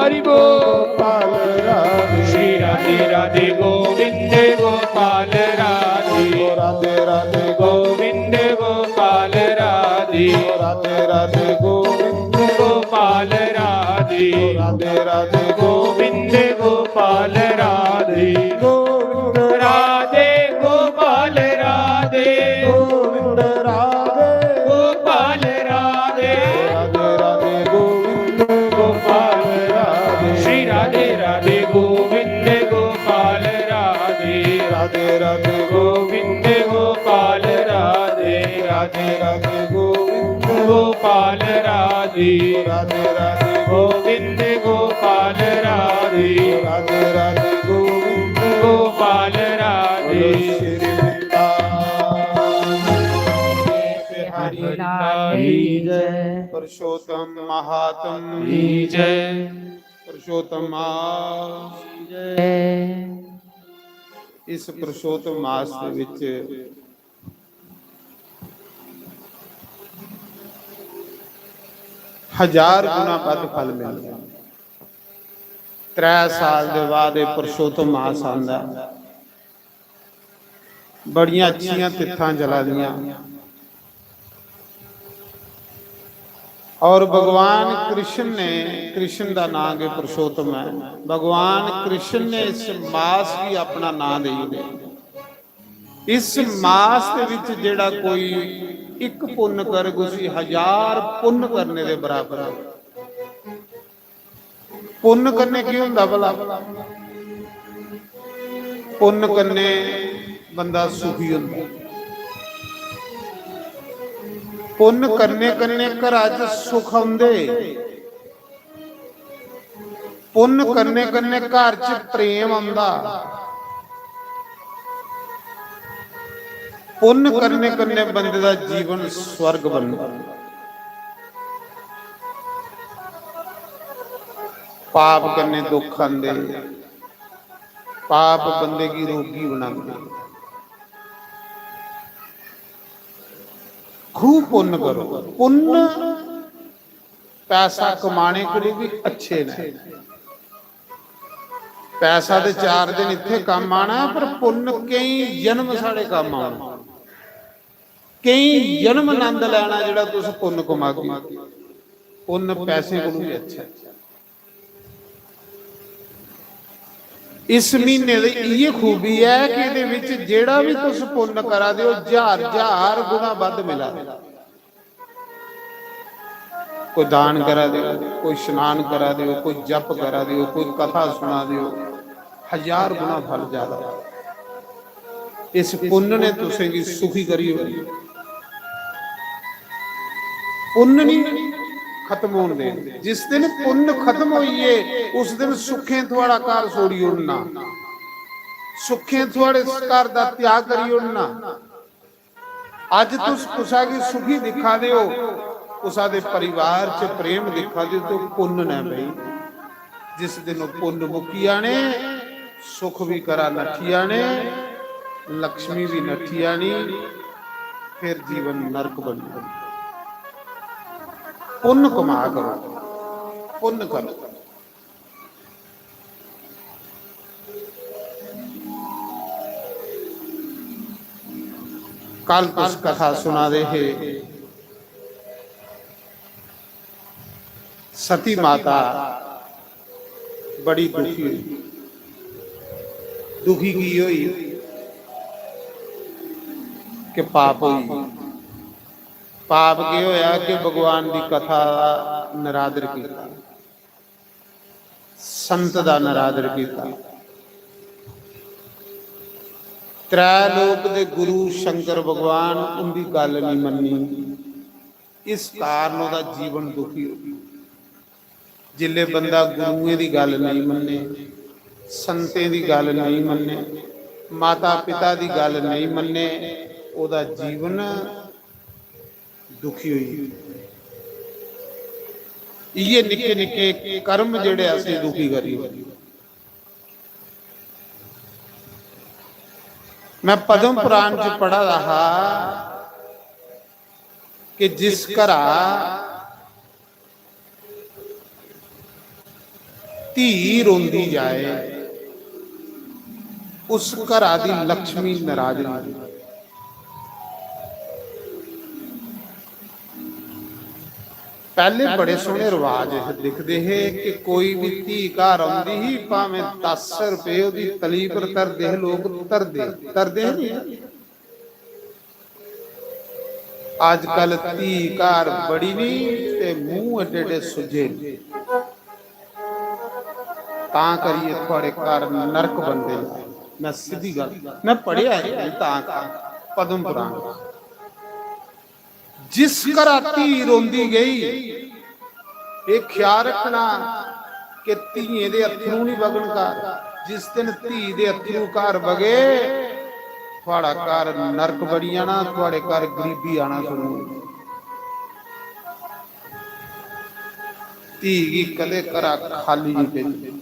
हरि बोल। गोपाल राधे। श्री राधे राधे गोविंद गोपाल राधे। राधे राधे गोविंद गोपाल राधे। राधे राधे गोविंद गोपाल राधे। राधे राधे गोविंद गोपाल राधे। गोविंद राधे गोपाल राधे। गोविंद राधे। गोपाल राधे। राधे राधे गोविंद गोपाल राधे। श्री राधे राधे गोविंद गोपाल राधे। राधे राधे गोविंद गोपाल राधे। राधे राधे गोविंद गोपाल राधे। राधे राधे गोविंद गोपाल राधे। राधे राधे गोविंद गोपाल राधे। श्री वृंदावन बिहारी लाल की जय। पुरुषोत्तम महात्म की जय। पुरुषोत्तम मास। जय। इस पुरुषोत्तम मास ਦੇ ਵਿੱਚ ਹਜ਼ਾਰ ਗੁਣਾ ਵੱਧ ਫਲ ਮਿਲਦਾ। ਤ੍ਰੈ ਸਾਲ ਦੇ ਬਾਅਦ ਇਹ ਪੁਰਸ਼ੋਤਮ ਮਾਸ ਆਂਦਾ। ਬੜੀਆਂ ਅੱਛੀਆਂ ਤਿੱਥਾਂ ਚਲਾਦੀਆਂ। ਔਰ ਭਗਵਾਨ ਕ੍ਰਿਸ਼ਨ ਨੇ, ਕ੍ਰਿਸ਼ਨ ਦਾ ਨਾਮ ਹੈ ਪੁਰਸ਼ੋਤਮ ਹੈ, ਭਗਵਾਨ ਕ੍ਰਿਸ਼ਨ ਨੇ ਇਸ ਮਾਸ ਵੀ ਆਪਣਾ ਨਾਮ ਦੇ ਦਿੱਤਾ। ਇਸ ਮਾਸ ਦੇ ਵਿੱਚ ਜਿਹੜਾ ਕੋਈ ਇੱਕ ਪੁੰਨ ਕਰੇਗਾ, ਉਸੇ ਹਜ਼ਾਰ ਪੁੰਨ ਕਰਨੇ ਦੇ ਬਰਾਬਰ ਹੈ। ਪੁੰਨ ਕਰਨੇ ਕੀ ਹੁੰਦਾ ਭਲਾ? ਪੁੰਨ ਕਰਨੇ ਬੰਦਾ ਸੁਖੀ ਹੁੰਦਾ। ਪੁੰਨ ਕਰਨੇ ਕਰਨੇ ਘਰਾਂ 'ਚ ਸੁਖ ਆਉਂਦੇ। ਪੁੰਨ ਕਰਨੇ ਕਰਨੇ ਘਰ 'ਚ ਪ੍ਰੇਮ ਆਉਂਦਾ। ਪੁੰਨ ਕਰਨੇ ਕਰਨੇ ਬੰਦੇ ਦਾ ਜੀਵਨ ਸਵਰਗ ਬਣਦਾ। ਪਾਪ ਕਰਨੇ ਦੁੱਖ ਆਉਂਦੇ। ਪਾਪ ਬੰਦੇ ਕੀ ਰੋਗੀ ਬਣਾਉਂਦੇ। खूब पुन्न करो। पुन्न पैसा कमाने के लिए भी अच्छे ने। पैसा ते चार दिन इत्थे काम आना, पर पुन्न कई जन्म साढ़े काम आना। कई जन्म आनंद लैना जेड़ा तुस पुन्न कमागे। पुन्न पैसे कोलों भी अच्छा है। इस महीने दी इ'यै खूबी ऐ कि एह्दे विच जेह्ड़ा बी तुस पुन्न करा दे ओ, ज्हार ज्हार गुणा बद्ध मिला दे। कोई दान करा दे ओ, कोई स्नान करा दे ओ, कोई जप करा दे ओ, कोई कथा सुना दे ओ, हजार गुणा फल ज्यादा। इस पुन्न ने तुसेंगी सुखी करी ओड़ना। पुन्न नहीं खत्म होन देना। जिस दिन पुन्न खत्म होइए, उस दिन सुखें थुआड़ा घर छोड़ी ओड़ना, सुखें थुआड़े घर दा त्याग करी ओड़ना। अज तुस कुसा गी सुखी दिक्खा दे ओ, कुसा दे परिवार च प्रेम दिक्खा दे ओ, ते पुन्न न भाई। जिस दिन ओह् पुन्न मुक्की जाने, सुख भी घरा नठी जाने, लक्ष्मी भी नठी जानी, फिर जीवन नरक बनी जाना। पुन्न कमा करो, पुन्न करो। कल तुस कथा सुना दे हे, सती माता बड़ी दुखी हुई। दुखी की हुई? कि पाप हुई। पाप केह् होया कि भगवान दी कथा दा नरादर कीता, संत दा नरादर कीता। त्रै लोक दे गुरु शंकर भगवान उंदी गल्ल नहीं मन्नी। इस कारण ओह्दा जीवन दुखी हो गया। जिल्ले बंदा गुरुएं दी गल्ल नहीं मन्ने, संतें दी गल्ल नहीं मन्ने, माता पिता दी गल्ल नहीं मन्ने, ओह्दा जीवन दुखी होई। इ'यै निक्के निक्के कर्म जेह्ड़े असें दुखी करी ओड़े। मैं पद्म पुराण च पढ़ा दा हा कि जिस घरा धी रोंदी जाए, उस घरा दी लक्ष्मी नाराज होंदी। पैह्ले बड़े सोह्ने रवाज हे, दिखदे हे कि कोई बी धी घर औंदी ही, भामें दस रपेऽ ओह्दी तली पर धरदे हे लोक, धरदे, धरदे हे नी। अजकल धी घर बड़ी नी ते मूंह एड्डे एड्डे सुज्जे न। तां करियै थुआड़े घर नरक बनदे न। मैं सिद्धी गल्ल, मैं पढ़ेआ ऐ, तां, तां पद्म पुराण। जिस घरा धी रोंदी गई, एह् ख्याल रखना कि धियें दे अत्थरू निं बगन घर। जिस दिन धी दे अत्थरू घर बगे, थुआड़ा घर नरक बनी जाना, थुआड़े घर गरीबी आना शुरू होई। धी गी कदें घरा खाली निं भेजो।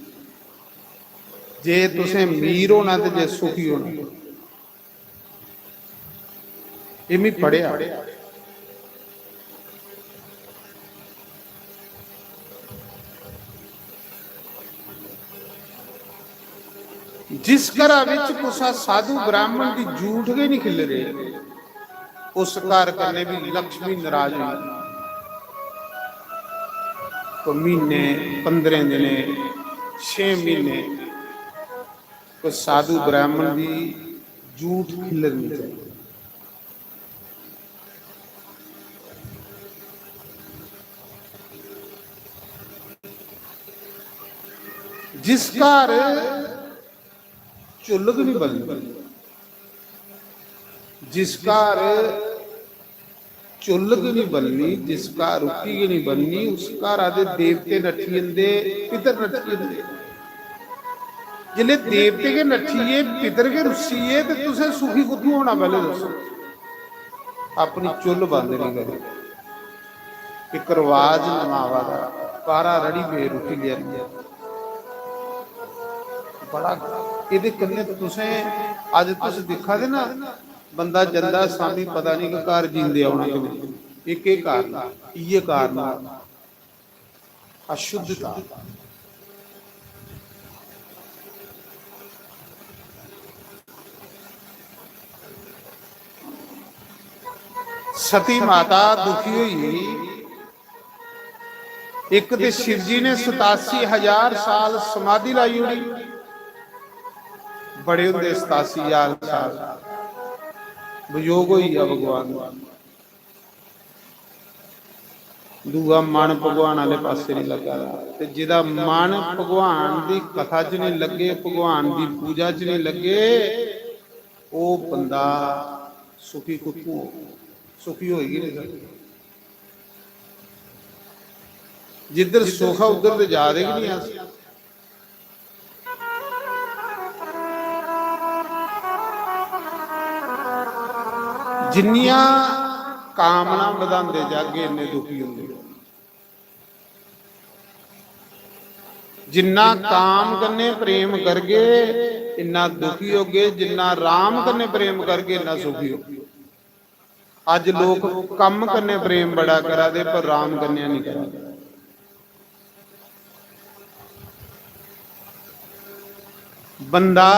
जे तुसें मीर होना ते जे सुखी होना, एह् मी पढ़ेआ। जिस घरा बिच कुसा साधु ब्राह्मण दी जूठ गै निं खिल्लरे, उस घर कन्नै बी लक्ष्मी नाराज होई। कोई म्हीने, पंदरें दिनें, छे म्हीने कोई साधु ब्राह्मण दी जूठ खिल्लरनी चाहिदी। जिस घर चुल्ल गै निं बलदी, जिस घर चुल्ल गै निं बलनी, जिस घर रुट्टी गै निं बननी, उस घरा दे देवते नट्ठी जंदे, पितर नट्ठी जंदे। जिसलै देवते गै नट्ठी गे, पितर गै रुस्सी गे, ते तुसें सुखी कुत्थूं होना, पैह्लें दस्सो। अपनी चुल्ल बंद निं करी। इक रवाज नमां आवा दा, बारां रड़ी पे रुट्टी लेआनी। बड़ा, एह्दे कन्नै तुसें, अज्ज तुस दिक्खा दे ना, बंदा जंदा शामी, पता निं कि घर जींदे औना कि नेईं। एह् केह् कारण? इ'यै कारण। अशुद्धता। सती माता दुखी होई, इक ते शिव जी ने सतासी हजार साल समाधि लाई ओड़ी, बड़े होंदे सतासी हजार साल, वियोग होई गेआ भगवान दा। दूआ मन भगवान आह्ले पासै निं लग्गा दा। ते जेह्दा मन भगवान दी कथा च निं लग्गे, भगवान दी पूजा च निं लग्गे, ओह् बंदा सुखी कुत्थूं होग? सुखी होई गै निं सकदा। जिद्धर सुख ऐ, उद्धर ते जा दे गै निं अस। जिन्नियां कामना बधांदे जागे, इन्ने दुखी होंदे। जिन्ना काम कन्नै प्रेम करगे, इन्ना दुखी होगे, जिन्ना राम कन्नै प्रेम करगे, इन्ना सुखी होगे। अज्ज लोक कम्म कन्नै प्रेम बड़ा करा दे, पर राम कन्नै निं करा दे। बंदा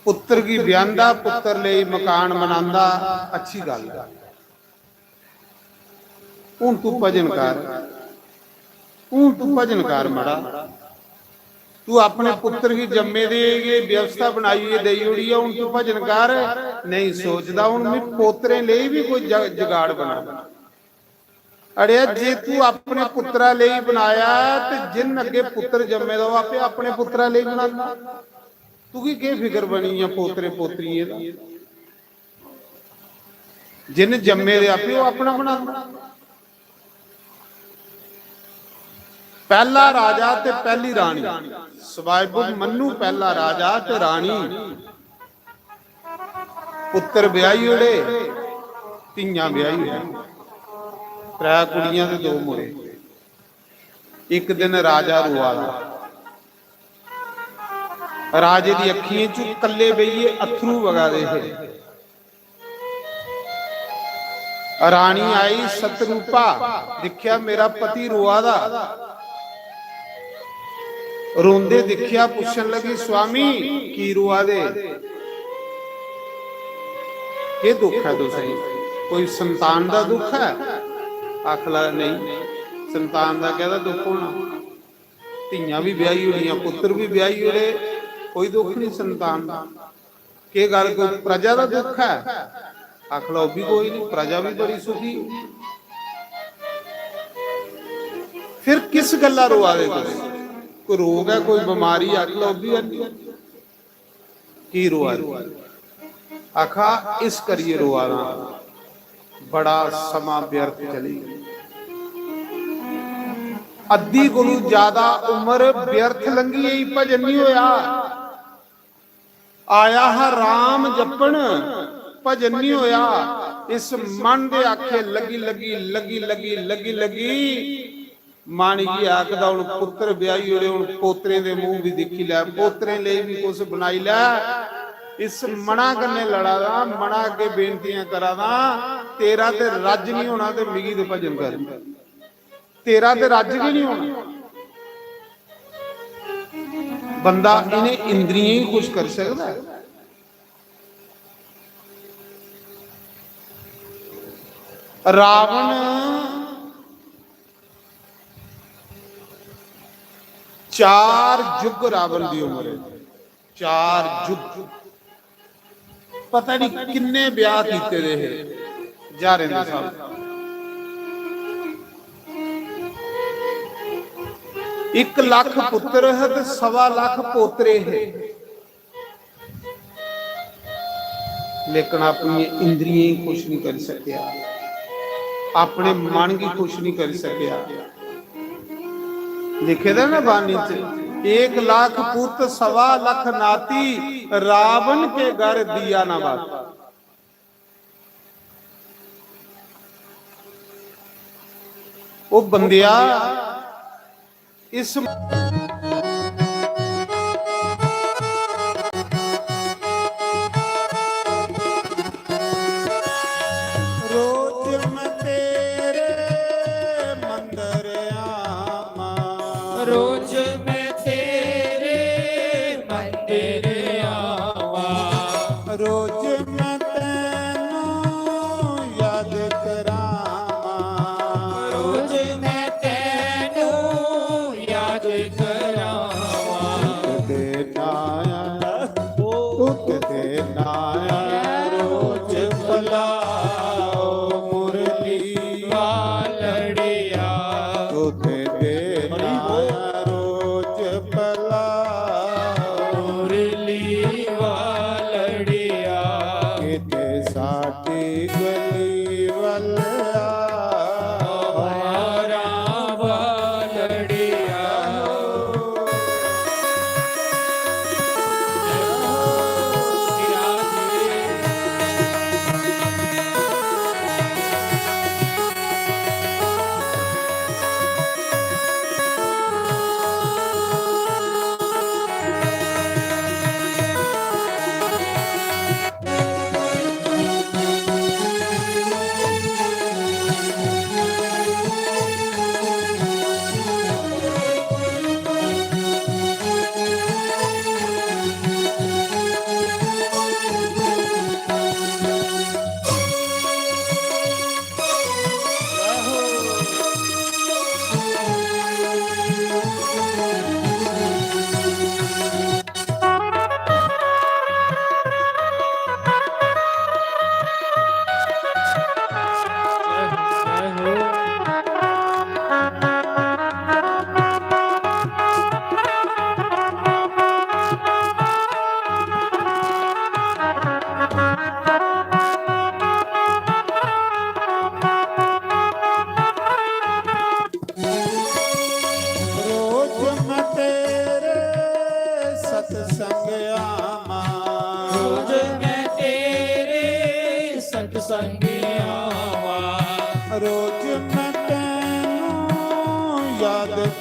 पुत्तर गी ब्याहंदा, पुत्तर लेई मकान बनांदा, अच्छी गल्ल ऐ। हुन तू भजन कर, हुन तू भजन कर मड़ा। तू अपने पुत्तर गी जम्मे दे गै व्यवस्था बनाइयै देई ओड़ी ऐ, हुन तू भजन कर। नेईं सोचदा, हुन मैं पोतरें लेई बी कोई ज-, जुगाड़ बना। अड़ेआ, जे तू अपने पुत्तरा लेई बनाया ते जिन अग्गे पुत्तर जम्मे दा, ओह् आपे अपने पुत्तरा लेई बनांदा। तुगी केह् फिकर बनी ऐ पोतरे पोतरियें दा? जिन जम्मे दे आपे ओह् अपना बनांदा। पैह्ला राजा ते पैह्ली रानी, सवायबुल मन्नू पैह्ला राजा ते रानी। पुत्तर ब्याही ओड़े, धियां ब्याही ओड़े, त्रै कुड़ियां ते दो मुड़े। इक दिन राजा रोआ दा, राजे दी अक्खियें च कल्ले बेहियै अत्थरू बगा दे हे। रानी आई सतरूपा, दिक्खेआ मेरा पति रोआ दा। रोंदे दिक्खेआ, पुच्छन लगी, "स्वामी, की रोआ दे? केह् दुख ऐ तुसेंगी? कोई संतान दा दुख ऐ?" आखला, "नेईं, संतान दा कैह्दा दुख होना? धियां बी ब्याही ओड़ियां, पुत्तर बी ब्याही ओड़े, कोई दुख नहीं संतान दा।" "केह् गल्ल, कोई प्रजा दा दुख ऐ?" आखला, "ओह् बी कोई नहीं, प्रजा बी बड़ी सुखी।" "फिर किस गल्ला रोआ दे तुस? कोई रोग ऐ, कोई बमारी?" आखला, "ओह् बी है नहीं।" "की रोआ दे?" आखा, "इस करियै रोआ दा, बड़ा समां व्यर्थ चली गेआ। अद्धी कोलू ज्यादा उम्र व्यर्थ लंघी गेई, भजन नहीं होया। आया हा राम जपन, भजन नहीं होया।" इस मन दे आखे लगी, लगी, लगी, लगी, लगी, लगी, मन इयै आखदा, "हुन पुत्तर ब्याही ओड़े, हुन पोतरें दे मूंह भी दिक्खी लै, पोतरें लेई भी कुछ बनाई लै।" इस मना कन्नै लड़ा दा, मना अग्गे बेनतियां करा दा, "तेरा ते रज्ज नहीं होना ते मिगी ते भजन कर, तेरा ते रज्ज गै नहीं होना।" बंदा इन्हें इंद्रियें गी खुश करी सकदा है? रावण चार युग रावण दी उम्र है, चार युग। पता नहीं किन्ने ब्याह कीते दे हे, ज्हारें दे स्हाब। इक लख पुत्र है ते सवा लख पोतरे है, लेकिन अपनी इंद्रियें गी खुश नहीं करी सकेआ, अपने मन गी खुश नहीं करी सकेआ। लिखे दा ना बाणी च, "एक लाख पुत सवा लख नाती, रावण के घर दिया ना बाती।" ओ बंदिया, इस रोज मैं तेरे मंदिर आवा, रोज मैं तेरे मंदिर आवा, रोज मैं तैनू याद करावा, रोज मैं तैनू याद करावा। तुत दे नाया, तुत दे नाया रोज बुलाओ मुरली वालड़िया। तुत दे नाया रोज बुलाओ मुरली वालड़िया। किते साडी गली वल आ, म्हारा वालड़िया।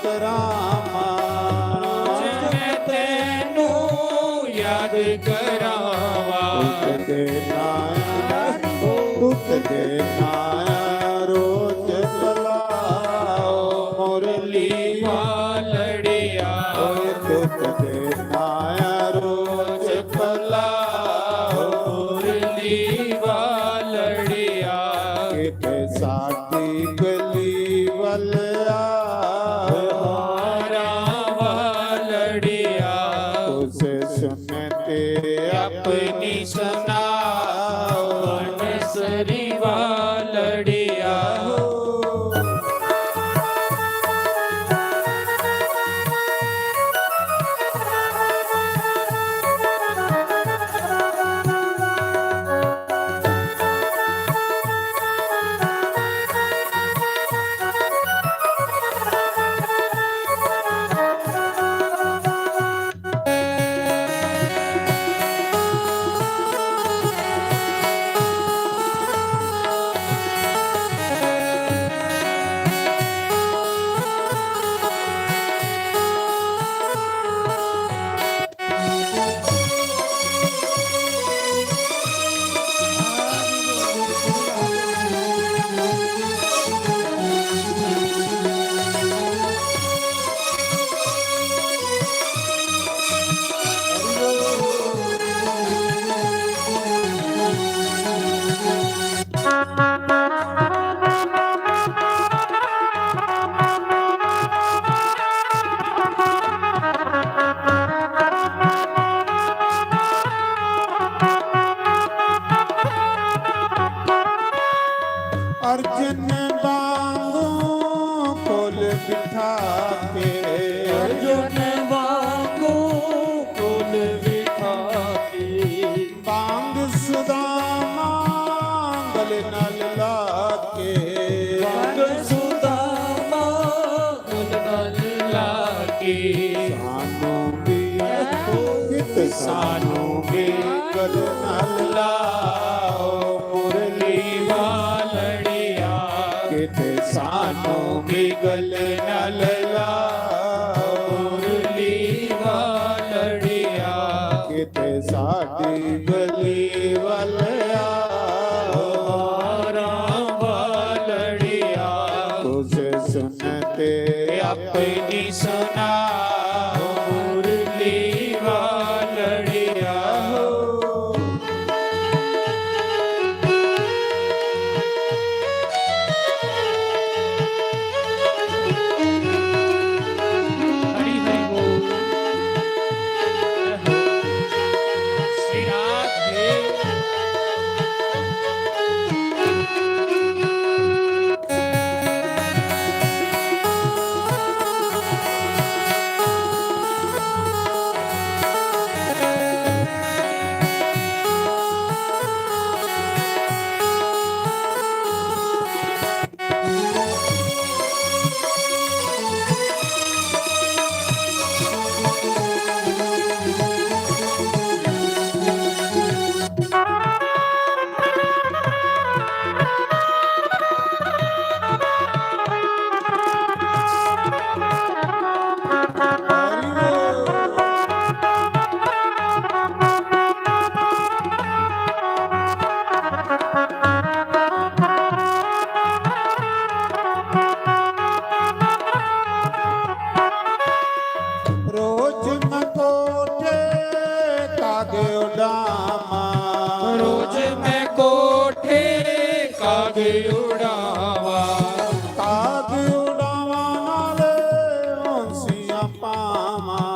करावां। रोज मैं तैनू याद करावां। तुझ दे नाया, तुझ दे नाया रोज बुलाओ मुरली वालड़िया। तुझ दे नाया रोज बुलाओ मुरली वालड़िया। किते साडी गली वालड़िया। हारा वालड़िया। तुझ सुनते अपनी सुनाओ बनसरी वालड़िया। अर्जुन वांगू कोल बिठा के, अर्जुन वांगू कोल बिठा के, बांग सुदामा गले नाल ला के, बांग सुदामा गले नाल ला के, सानू भी, सानू भी गले नाल लाओ मुरली वालड़िया। किते सानू भी गले नाल लाओ मुरली वालड़िया। किते साडी गली वालड़िया। हारा वालड़िया। तुझ सुनते अपनी सुनाओ मुरली वालड़िया। हरि हरि बोल। श्री राधे। रोज मैं कोठे कागे उड़ावां। रोज मैं कोठे कागे उड़ावां। कागे उड़ावां नाले औंसियां पावां।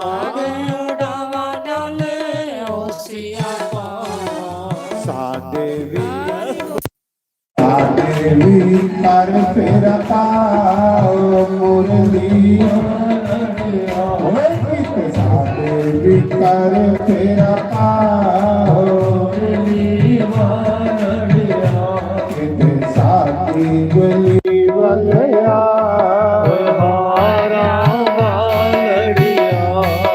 कागे उड़ावां नाले औंसियां पावां। साडे भी साडे भी कर फेरा पाओ मुरली। ओए किते साडे भी कर फेरा पाओ। किते साडी गली वालड़िया। हारा वालड़िया।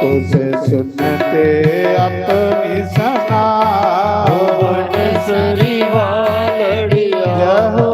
तुझ सुनते अपनी सुनाओ बनसरी वालड़िया। जय हो।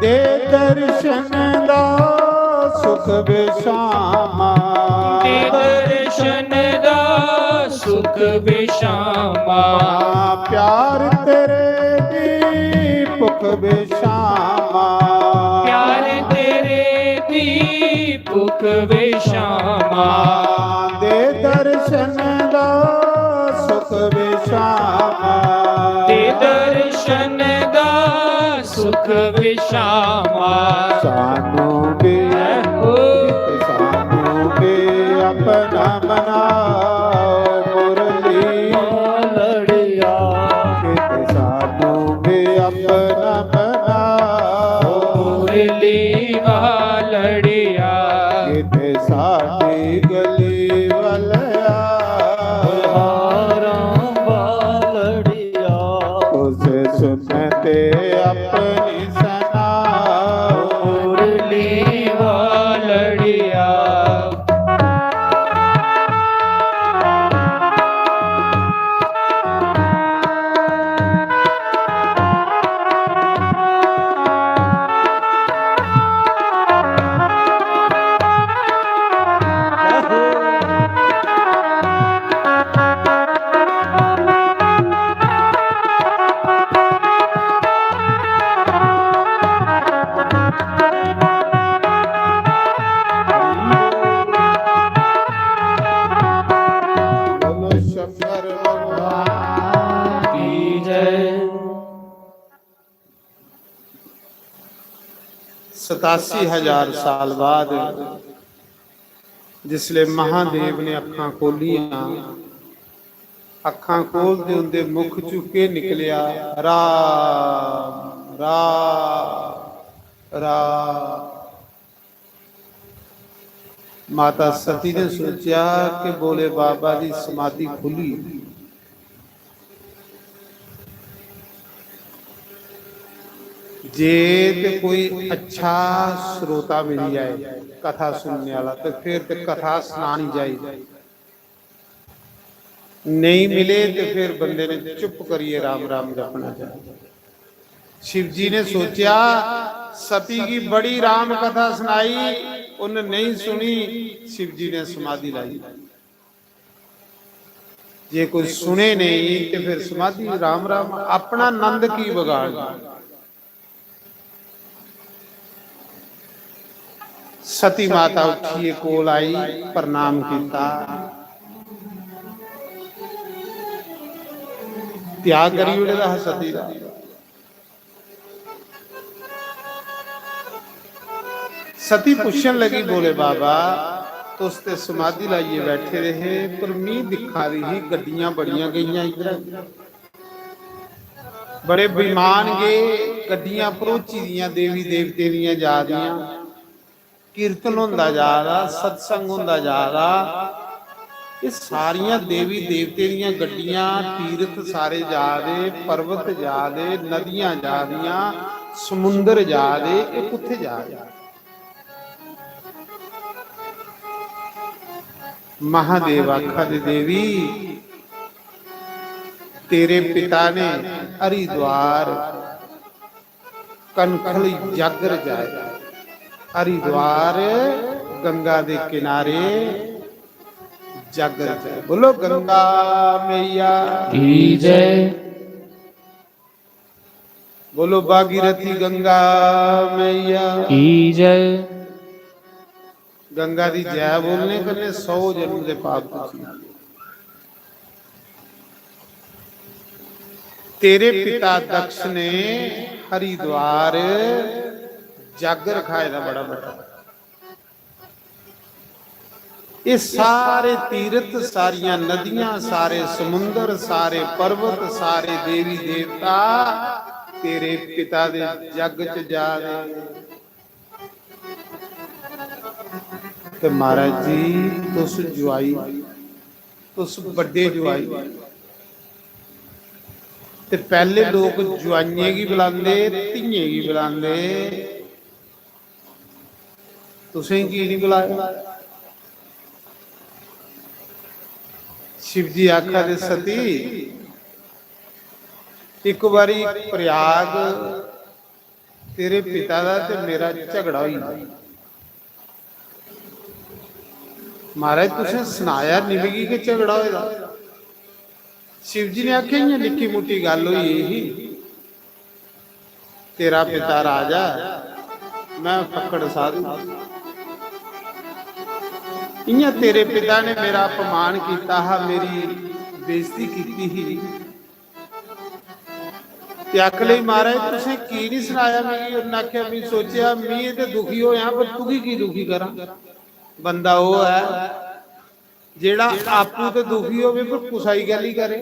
दे दर्शन दा सुख विशामा। दे दर्शन दा सुख विशामा। प्यार तेरे दी भुख विशामा। प्यार तेरे दी भुख विशामा। दे दर्शन दा सुख विशामा। दे दर्शन दा सुख विशामा। सानू भी, सानू भी अपना बनाओ मुरली वालड़िया। कित सानू भी अपना बनाओ मुरली वालड़िया। कित साडी गली वालड़िया। हारां वालड़िया। उस सुनते अपनी सना मुरली वालड़िया। सतासी हजार साल बाद जिसले महादेव ने अखां खोलियां, अखां खोलदे उंदे मुख चू के निकलिया? राम, राम, राम। माता सती ने सोचा कि भोले बाबा दी समाधि खुली, जे ते कोई अच्छा श्रोता मिली जाए कथा सुनने वाला, तो फिर ते कथा सुनानी चाहिए। नहीं मिले तो फिर बंदे ने चुप करिए राम राम जपना चाहिए। शिव जी ने सोचा, सती की बड़ी राम कथा सुनाई, उन नहीं सुनी, शिव जी ने समाधि लाई। जे कोई सुने नहीं तो फिर समाधि राम राम, अपना नंद की बगाड़। सती माता उठिए कोल आई, प्रणाम किया, त्याग करी ओड़े दा हा सती दा। सती पुछन लगी, भोले बाबा, तुस ते समाधि लाइए बैठे रहे, पर मी दिखा दी ही गड्डियां बड़ियां गईयां इधर, बड़े विमान गए, गड्डियां भरोची दियां देवी देवतें दियां जा दियां, कीर्तन होंदा जा दा, सत्संग होंदा जा दा। एह् सारियां देवी देवतें दियां गड्डियां, तीर्थ सारे जा दे, पर्वत जा दे, नदियां जा दियां, समुंदर जा दे, एह् कुत्थै जा दे? महादेव आखा दे, देवी, तेरे पिता ने हरिद्वार कनखल जग रचाए, हरिद्वार गंगा दे किनारे जग रचाए। बोलो गंगा मैया की जय। बोलो भागीरथी गंगा मैया की जय। गंगा दी जय बोलने कन्नै सौ जन्म दे पाप तुसी। तेरे पिता दक्ष ने हरिद्वार जग रखाए दा बड़ा बड़ा। ये सारे तीर्थ, सारियां नदियां, सारे समुंदर, सारे पर्वत, सारे देवी देवता तेरे पिता दे जग च जा दे। ते महाराज जी, तुस जुआई, तुस बड्डे जुआई। ते पैह्ले लोक जुआइयें गी बलांदे, धियें गी बलांदे, तुसें की निं बलाया? शिव जी आखा दे, सती, इक बारी प्रयाग तेरे पिता दा ते मेरा झगड़ा होई गेआ। महाराज, तुसें सनाया निं मिगी कि झगड़ा होए दा। शिव जी ने आखेआ, "इ'यां निक्की मुट्टी गल्ल होई गेई ही। तेरा पिता राजा ऐ, में फक्कड़ साधु। इ'यां तेरे पिता ने मेरा अपमान कीता हा, मेरी बेइज्जती कीती ही।" ते आखन लगी, "महाराज, तुसें की निं सनाया मिगी?" उन्नै आखेआ, "में सोचेआ, में ते दुखी होएआ, पर तुगी की दुखी करां? बंदा ओह् ऐ जेह्ड़ा आपूं ते दुखी होवे, पर कुसै गी गल्ल ही करे,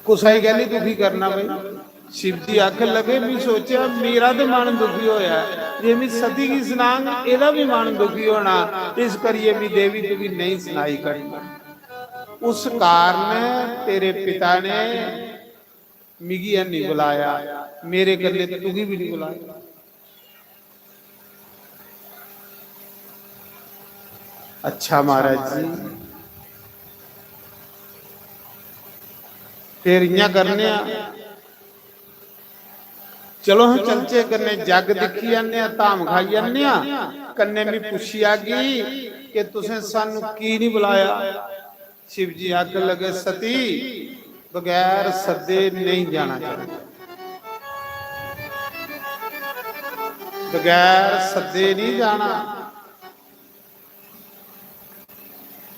कुसै गी गल्ल ही दुखी करना भाई।" शिव जी आखन लगे, "में सोचेआ, मेरा ते मन दुखी होएआ, जे में सती गी सनांग, एह्दा बी मन दुखी होना, इस करियै में देवी तुगी नेईं सनाई करी।" उस कारण तेरे पिता ने मिगी हैनी बुलाया, मेरे कन्नै तुगी बी निं बुलाया। "अच्छा महाराज जी, फिर इ'यां करने आं, चलो हां चलचे, कन्नै जग दिक्खी आने आं, धाम खाई आने आं, कन्नै में पुच्छी आगी कि तुसें सानू की निं बुलाया?" शिव जी आखन लगे, "सती, बगैर सद्दे नेईं जाना चाहिदा, बगैर सद्दे निं जाना।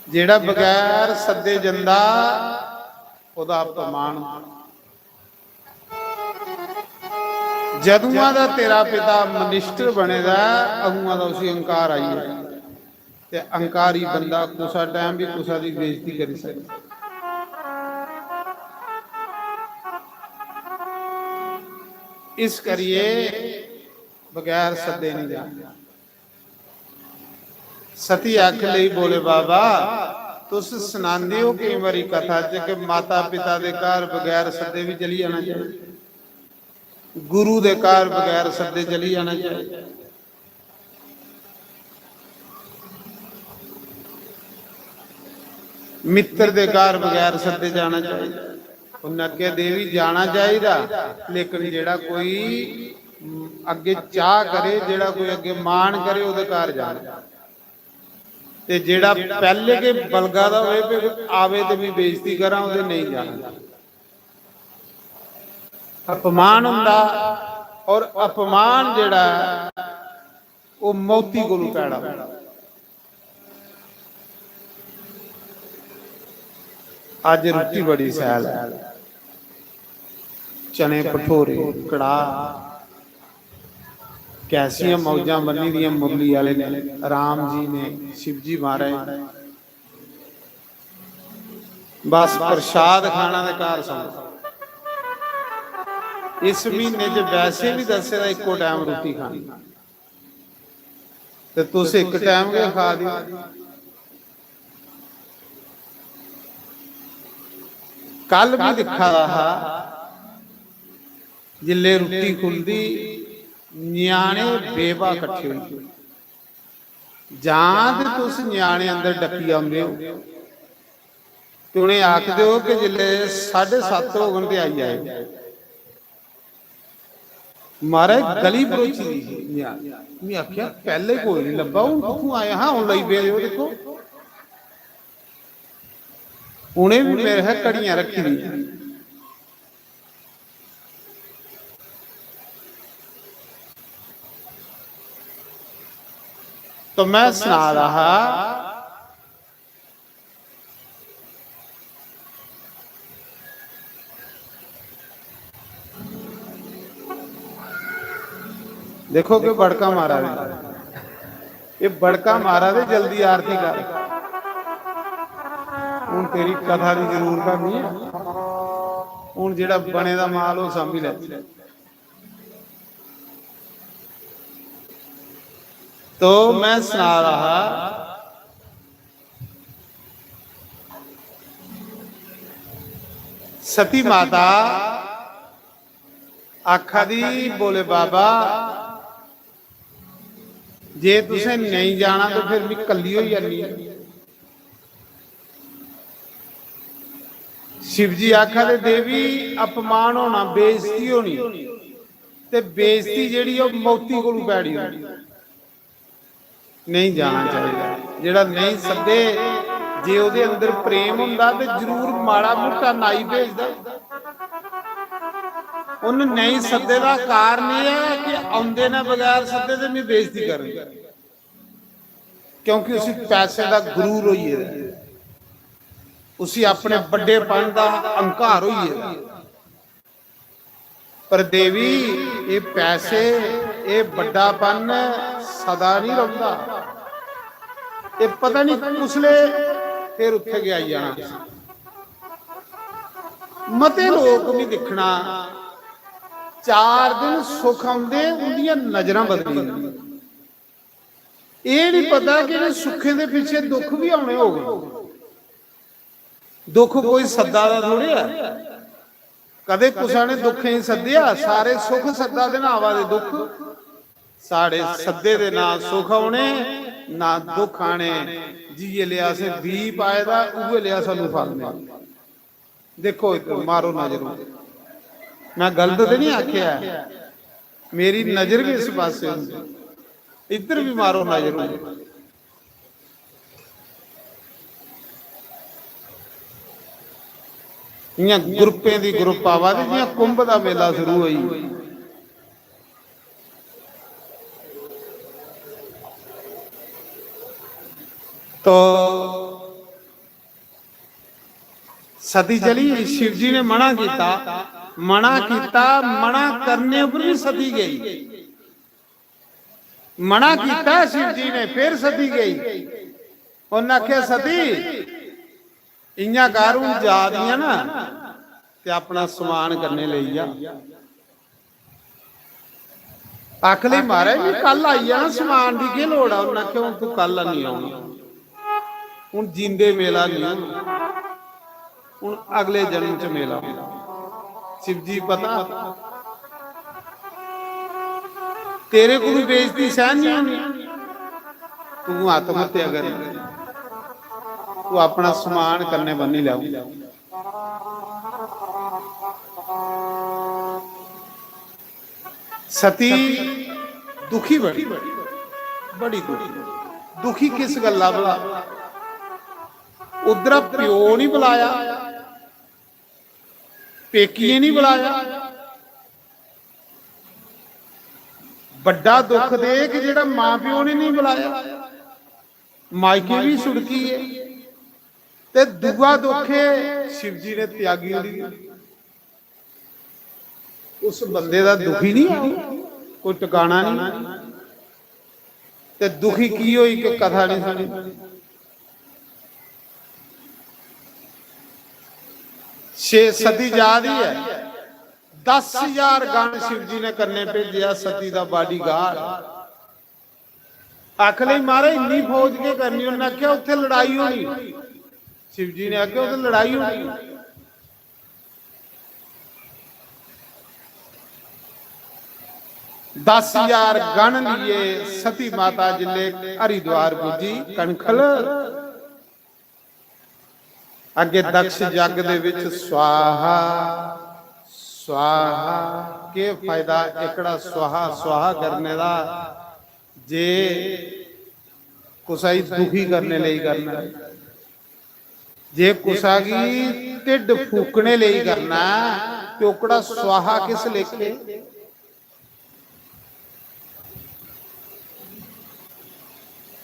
जेह्ड़ा बगैर सद्दे जंदा, ओह्दा अपमान होंदा।" जदुआं दा तेरा पिता मिनिस्टर बने दा ऐ, अदुआं दा उसी अहंकार आई गेआ। ते अहंकारी बंदा कुसै टाइम बी कुसै दी बेइज्जती करी सकदा। इस करियै बगैर सद्दे निं जाना। सती आख लेई, "भोले बाबा, तुस सनांदे ओ केईं बारी कथा च कि माता पिता दे घर बगैर सद्दे बी चली जाना चाहिदा, गुरु दे घर बगैर सद्दे चली जाना चाहिदा, मित्र दे घर बगैर सद्दे जाना चाहिदा।" उन्नै आखेआ, "देवी, जाना चाहिदा, लेकिन जेह्ड़ा कोई अग्गे चाह् करे, जेह्ड़ा कोई अग्गे मान करे, ओह्दे घर जाना। ते जेह्ड़ा पैह्ले गै बलगा दा होए, भाई आवे ते मी बेइज्जती करां, ओह्दे नेईं जाना।" अपमान होंदा, और अपमान जेह्ड़ा ऐ, ओह् मौती कोलू पैड़ा होंदा। अज्ज रुट्टी बड़ी शैल ऐ, चने भठोरे, कड़ाह, कैसियां मौजां बन्नी दियां मुरली आह्ले ने, राम जी ने, शिव जी महाराज ने। बस प्रसाद खाना ते घर सौना। इस म्हीने च वैसे बी दस्से दा इक्को टैम रुट्टी खानी, ते तुस इक टैम गै खा दे। कल बी दिक्खा दा हा, जिसलै रुट्टी खुलदी, ञ्याणे बेवा कट्ठे होई गे। जां ते तुस ञ्याणे अंदर डक्की औंदे ओ, ते उ'नें आखदे ओ कि जिसलै साढ़े सत्त होङन ते आई जाएओ। महाराज, गली भरोची दी ही ञ्याणे। में आखेआ, "पैह्ले कोई निं लब्भा, हून कुत्थूं आए?" हां, हून लगी पेदे ओ, दिक्खो। उ'नें बी मेरे कशा घड़ियां रक्खी दियां। तो में सना दा हा, देखो के बड़का मारा दे, ये बड़का मारा दे, जल्दी आरती कर। हून तेरी कथा दी जरूरत नहीं है, हून जेड़ा बने दा माल ओ सांभी ले। तो मैं सना रहा, सती माता आखा दी, "भोले बाबा, जे तुसें नेईं जाना तो फिर मी कल्ली होई जानी।" शिव जी आखा दे, "देवी, अपमान होना, बेइज्जती होनी, ते बेइज्जती जेह्ड़ी, ओह् मौती कोलू पैड़ी होनी।" नहीं जाना चाहिदा। जेह्ड़ा नेईं सद्दे, जे ओह्दे अंदर प्रेम होंदा, ते जरूर माड़ा मुट्टा नाई भेजदा। उन्न नेईं सद्दे दा कारण एह् ऐ कि औंदे न बगैर सद्दे ते मी बेइज्जती करन, क्योंकि उसी पैसे दा गरूर होई गेदा ऐ, उसी अपने बड्डेपन दा अहंकार होई गेदा ऐ। पर देवी, एह् पैसे, एह् बड्डापन सदा नहीं रौंह्दा। एह् पता नहीं कुसले फिर उत्थे गै आई जाना। मते लोक भी दिक्खना, चार दिन सुख औंदे, उंदियां नजरां बदली जंदियां। एह् नहीं पता कि इ'नें सुखें दे पिच्छे दुख भी औने होग। दुख कोई सद्दा दा थोड़े ऐ। कदें कुसै ने दुखें गी सद्देआ? सारे सुख सद्दा दे ना, आवा दे दुख। साढ़े सद्दे दे ना सुख औने, ना दुख आने। जिये लेआ असें बीऽ पाए दा, उ'ऐ लेआ सानूं फल मिलना। देखो इद्धर, मारो नजर। मैं गलत ते नहीं आखेआ ऐ, मेरी नजर भी इस पासे होंदी। इद्धर भी मारो नजर। इ'यां ग्रुपें दी ग्रुप आवा दी, जि'यां कुंभ दा मेला शुरू होई। तो सती चली, शिव जी ने मना कीता, मना कीता, मना करने पर भी सती गई। मना कीता शिव जी ने, फिर सती गई। उन्नै आखेआ, "सती, इ'यां कर, हून जा दियां ना, ते अपना समान कन्नै लेई जा।" आखली, "महाराज, में कल आई जाना, समान दी केह् लोड़ ऐ?" उन्नै आखेआ, "हून तू कल नहीं औना, हून जींदे मेला नहीं होना, हून अगले जन्म च मेला होना।" शिव जी पता, तेरे कोलू बेइज्जती सहन नहीं होनी, तू आत्महत्या करी, तू अपना समान कन्नै बन्नी लै। सती दुखी बड़ी, बड़ी दुखी। दुखी किस गल्ला भला? उद्धरा प्यो नहीं बुलाया, पेकिये नहीं बुलाया। बड्डा दुख ते एह् कि जेह्ड़ा मां प्यो ने नहीं बुलाया, मायके भी छुड़की गे। ते दूआ दुख एह्, शिव जी ने त्यागी ओड़ी। उस बंदे दा दुखी नहीं है, कोई टकाना नहीं। ते दुखी की होई कि कथा नहीं सुनी। छे सती जा दी है, दस हजार गण शिव जी ने कन्ने भेजेआ, सती दा बाडीगार्ड। आख ले, "महाराज, इन्नी फौज केह् करनी?" उन्नै आखेआ, "उत्थै लड़ाई होनी।" शिव जी ने आखेआ, "उत्थै लड़ाई होनी।" दस हजार गण लिए सती माता जिसले हरिद्वार पुज्जी, कनखल, अगे दक्ष यज्ञ दे विच स्वाहा, स्वाहा। के फायदा एकड़ा स्वाहा, स्वाहा करने दा, जे कुसा गी दुखी करने लेई करना है, जे कुसा गी ढिड्ड फूकने लेई करना है, ते ओकड़ा स्वाहा किस लेखे?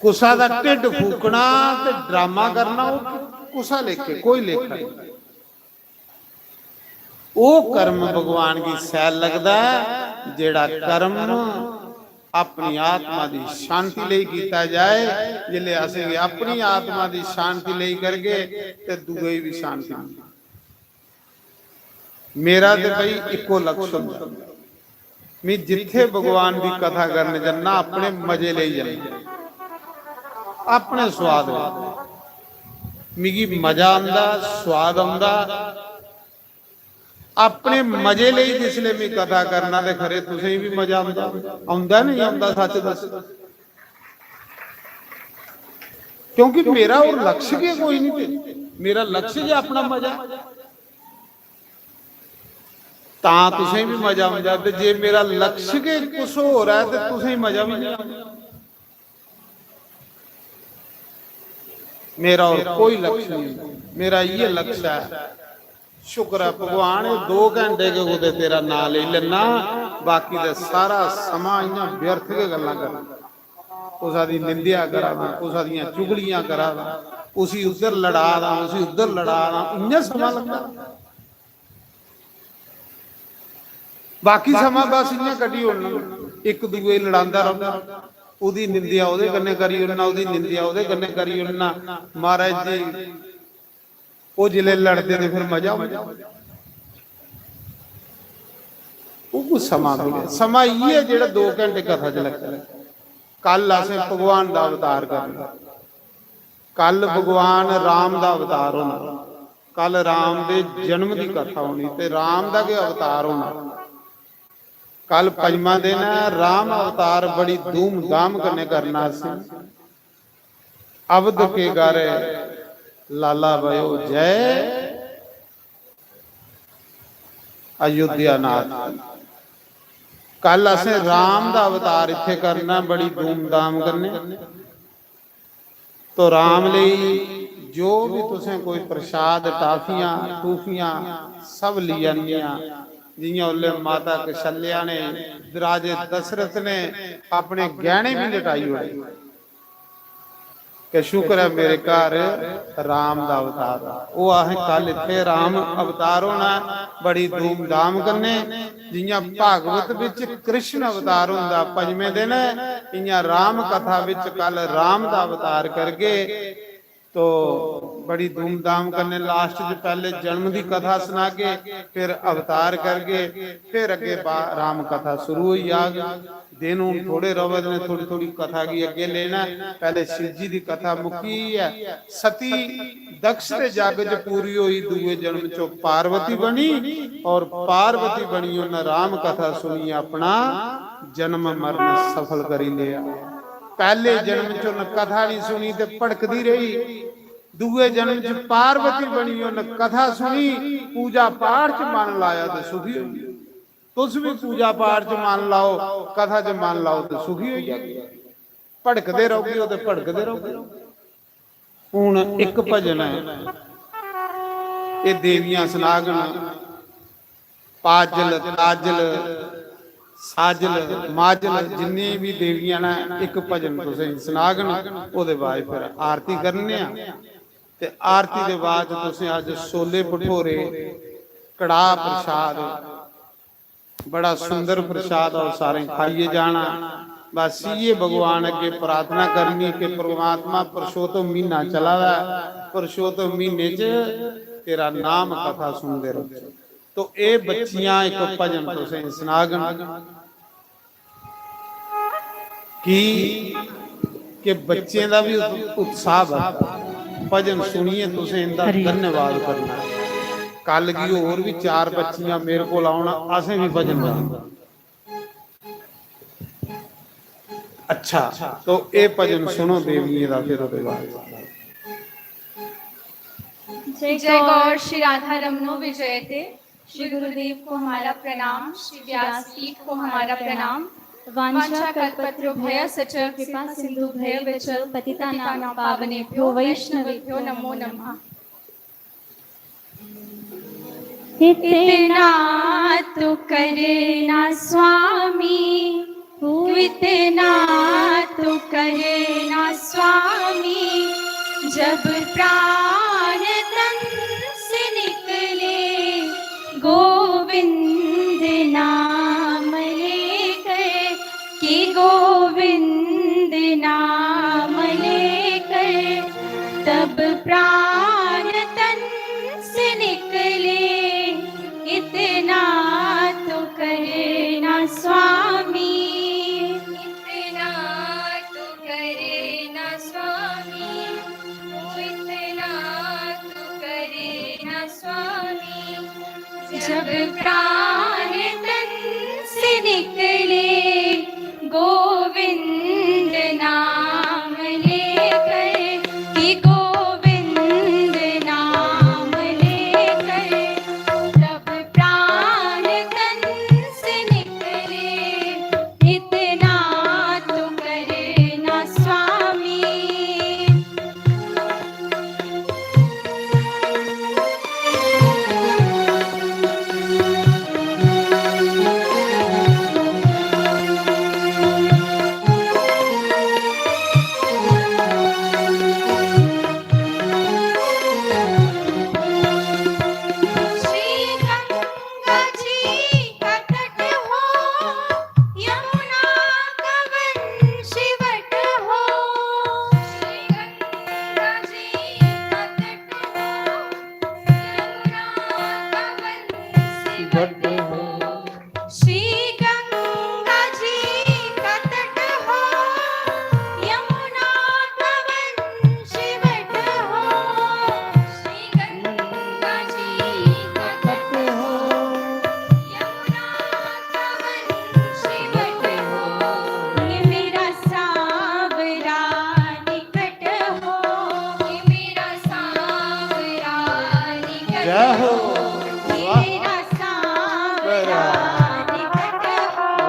कुसा दा ढिड्ड फूकना ते ड्रामा करना, ओह् कुसा लेखे? कोई लेखा नहीं। ओह् कर्म भगवान गी सैल लगदा ऐ, जेह्ड़ा कर्म अपनी आत्मा दी शांति लेई कीता जाए। जिसले असेंगी अपनी आत्मा दी शांति लेई करगे, ते दूए गी भी शांति मिलदी। मेरा ते भाई इक्को लक्ष्य होंदा, मैं जित्थे भगवान दी कथा करन जन्ना, अपने मजे लेई जन्ना, अपने स्वाद लेई। मिगी मजा आंदा, स्वाद आंदा। अपने मजे लेई जिसले मैं कथा करना, ते खरे तुसें भी मजा आंदा, आंदा नहीं आंदा, सच दस। क्योंकि मेरा और लक्ष्य गै कोई नहीं, ते मेरा लक्ष्य गै अपना मजा। तां तुसें बी मजा औंदा, ते जे मेरा लक्ष्य गै कुछ होर ऐ, ते तुसें मजा बी नहीं औंदा। मेरा होर कोई लक्ष्य नहीं, मेरा इ'यै लक्ष्य ऐ। शुक्र ऐ भगवान, एह् दो घैंटे गै कुतै तेरा नांऽ लेई लैना, बाकी ते सारा समां इ'यां व्यर्थ गै गल्लां करना। कुसा दी निंदेआ करा दा, कुसा दियां चुगलियां करा दा, उसी उद्धर लड़ा दा, उसी उद्धर लड़ा दा, इ'यां समां लंघा दा। बाकी समां बस इ'यां कड्ढी ओड़ना, इक दूए गी लड़ांदा रौह्ना, ओह्दी निंदेआ ओह्दे कन्नै करी ओड़ना, ओह्दी निंदेआ ओह्दे कन्नै करी ओड़ना। महाराज जी, ओह् जिसलै लड़दे ते फिर मजा औंदा। ओह् कोई समां थोड़ी, समां इ'यै जेह्ड़ा दो घैंटे कथा च लग्गे। कल असें भगवान दा अवतार करना, कल भगवान राम दा अवतार होना, कल राम दे जन्म दी कथा होनी ते राम दा गै अवतार होना। कल पंजमा दिन ऐ, राम अवतार बड़ी धूमधाम कन्नै करना असें। अवध के गारे लाला भयो जय अयोध्या नाथ। कल असें राम दा अवतार इत्थे करना बड़ी धूमधाम कन्नै। तो राम लेई जो भी तुसें कोई प्रसाद, टाफियां, टूफियां सब ली आनियां, जियां उल्ले माता कशल्या ने, राजे दशरथ ने अपने गैहने भी लटाई ओड़े। कि शुक्र ऐ मेरे घर राम दा अवतार। ओह् असें कल इत्थै राम अवतार होना ऐ, बड़ी धूमधाम कन्नै। जियां भागवत बिच कृष्ण अवतार होंदा पंजमें दिन, इयां राम कथा बिच कल राम दा अवतार करगे। तो बड़ी धूमधाम कन्नै लास्ट च पैह्ले जन्म दी कथा सनागे, फिर अवतार करगे, फिर अग्गे बा-, राम कथा शुरू होई जाग। दिन हून थोड़े र'वै दे न, थोड़ी थोड़ी कथा गी अग्गे लेना ऐ। पैह्ले शिव जी दी कथा मुक्की ऐ। सती दक्ष दे जग च पूरी होई, दूए जन्म च पार्वती बनी और पार्वती बनी उन्न राम कथा सुनियै अपना जन्म मरण सफल करी लिया। पैह्ले जन्म च उन्न कथा नहीं सुनी ते भटकदी रेही। दूए जन्म च पार्वती बनी उन्न कथा सुनी, पूजा पाठ च मन लाया ते सुखी होई। तुस भी पूजा पाठ च मन लाओ, कथा च मन लाओ ते सुखी होई जागे। भटकदे रहोगे ओ ते भटकदे रहोगे। हून इक भजन ऐ, एह् देवियां सनागन, पाजल, काजल, साजल, माजल, जिन्नी भी देवियां न, इक भजन तुसें सनागन, ओह्दे बाद फिर आरती करने आं। ते आरती दे बाद तुसें अज्ज छोले भठोरे, कड़ाह प्रसाद, बड़ा सुंदर प्रसाद और सारें खाइयै जाना। बस इ'यै भगवान अग्गे प्रार्थना करनी कि परमात्मा, पुरुषोत्तम म्हीना चला दा ऐ, पुरुषोत्तम म्हीने च तेरा नाम कथा सुनदे रौह्चै। तो एह् बच्चियां इक भजन तुसें सनागन। की के बच्चें दा भी उत-, उत्साह बढ़दा। भजन सुनियै तुसें इंदा हरि। धन्यवाद करना। कल गी होर भी चार बच्चियां मेरे कोल औन, असें भी भजन गाना। अच्छा, तो एह् भजन सुनो देवियें दा, फिर ओह्दे बाद। जय गौर श्री राधा रमनो विजयते। श्री गुरुदेव को हमारा प्रणाम, श्री व्यासपीठ को हमारा प्रणाम। वांछा कल्पतरुभ्यश्च कृपा सिंधुभ्य एव च पतितानां पावनेभ्यो वैष्णवेभ्यो नमो नमः। इतना तो करना स्वामी, इतना तो करना स्वामी, जब प्राण तन से निकले गोविंद नाम लेकर, कि गोविंद नाम लेकर तब प्राण तन से निकले। इतना तो करना स्वामी, इतना तो करना स्वामी, ओ इतना तो करना स्वामी, जब प्राण तन से निकले गोविंद नाम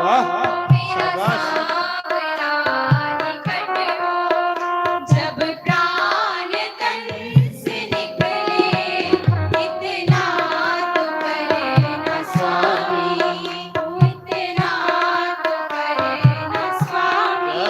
वाह, शाबाश। जब प्राण तन से निकले, इतना तो करे ना स्वामी, इतना तो करे ना स्वामी।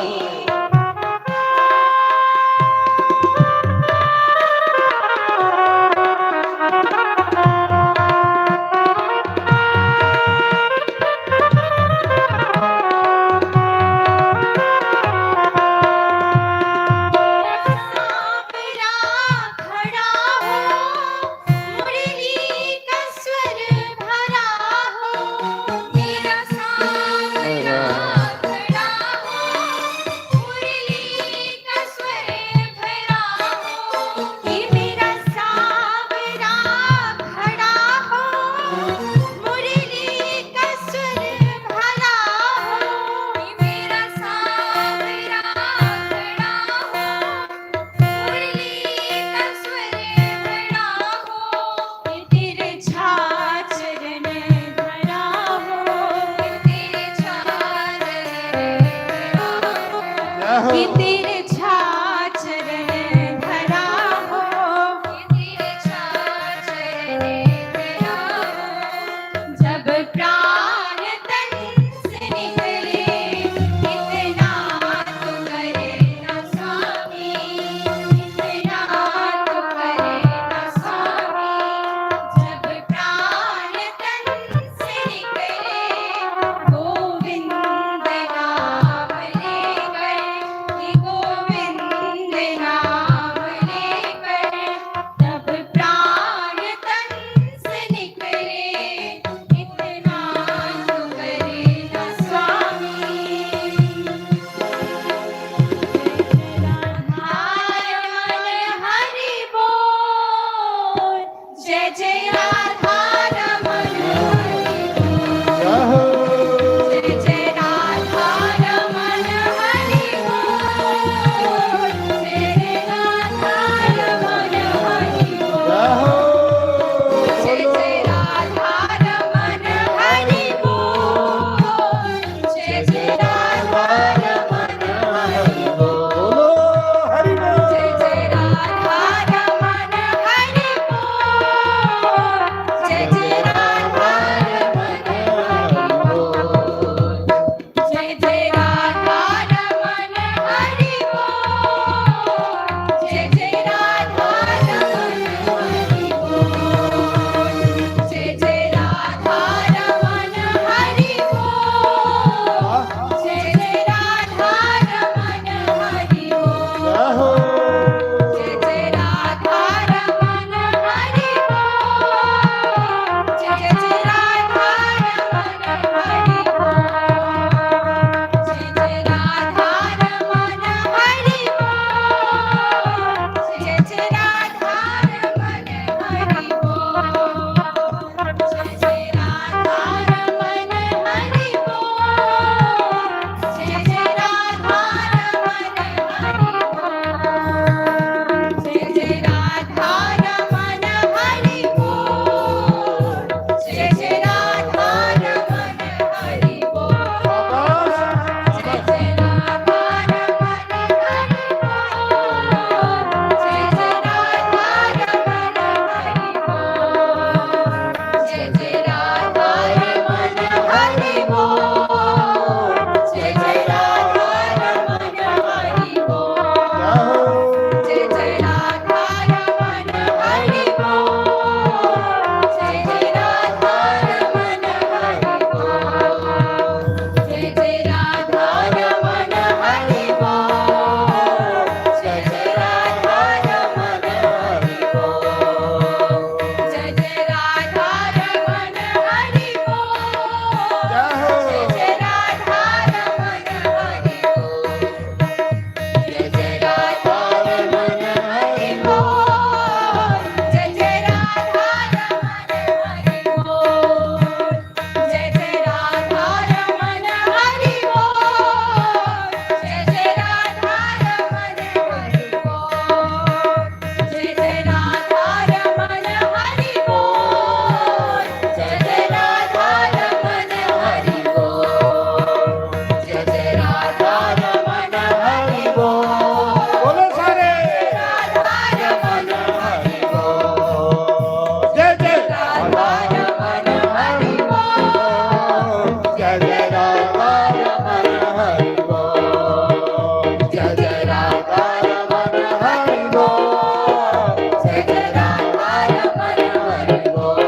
हरि बोल। जय जय राधा रमन हरि बोल। जय जय राधा रमन हरि बोल।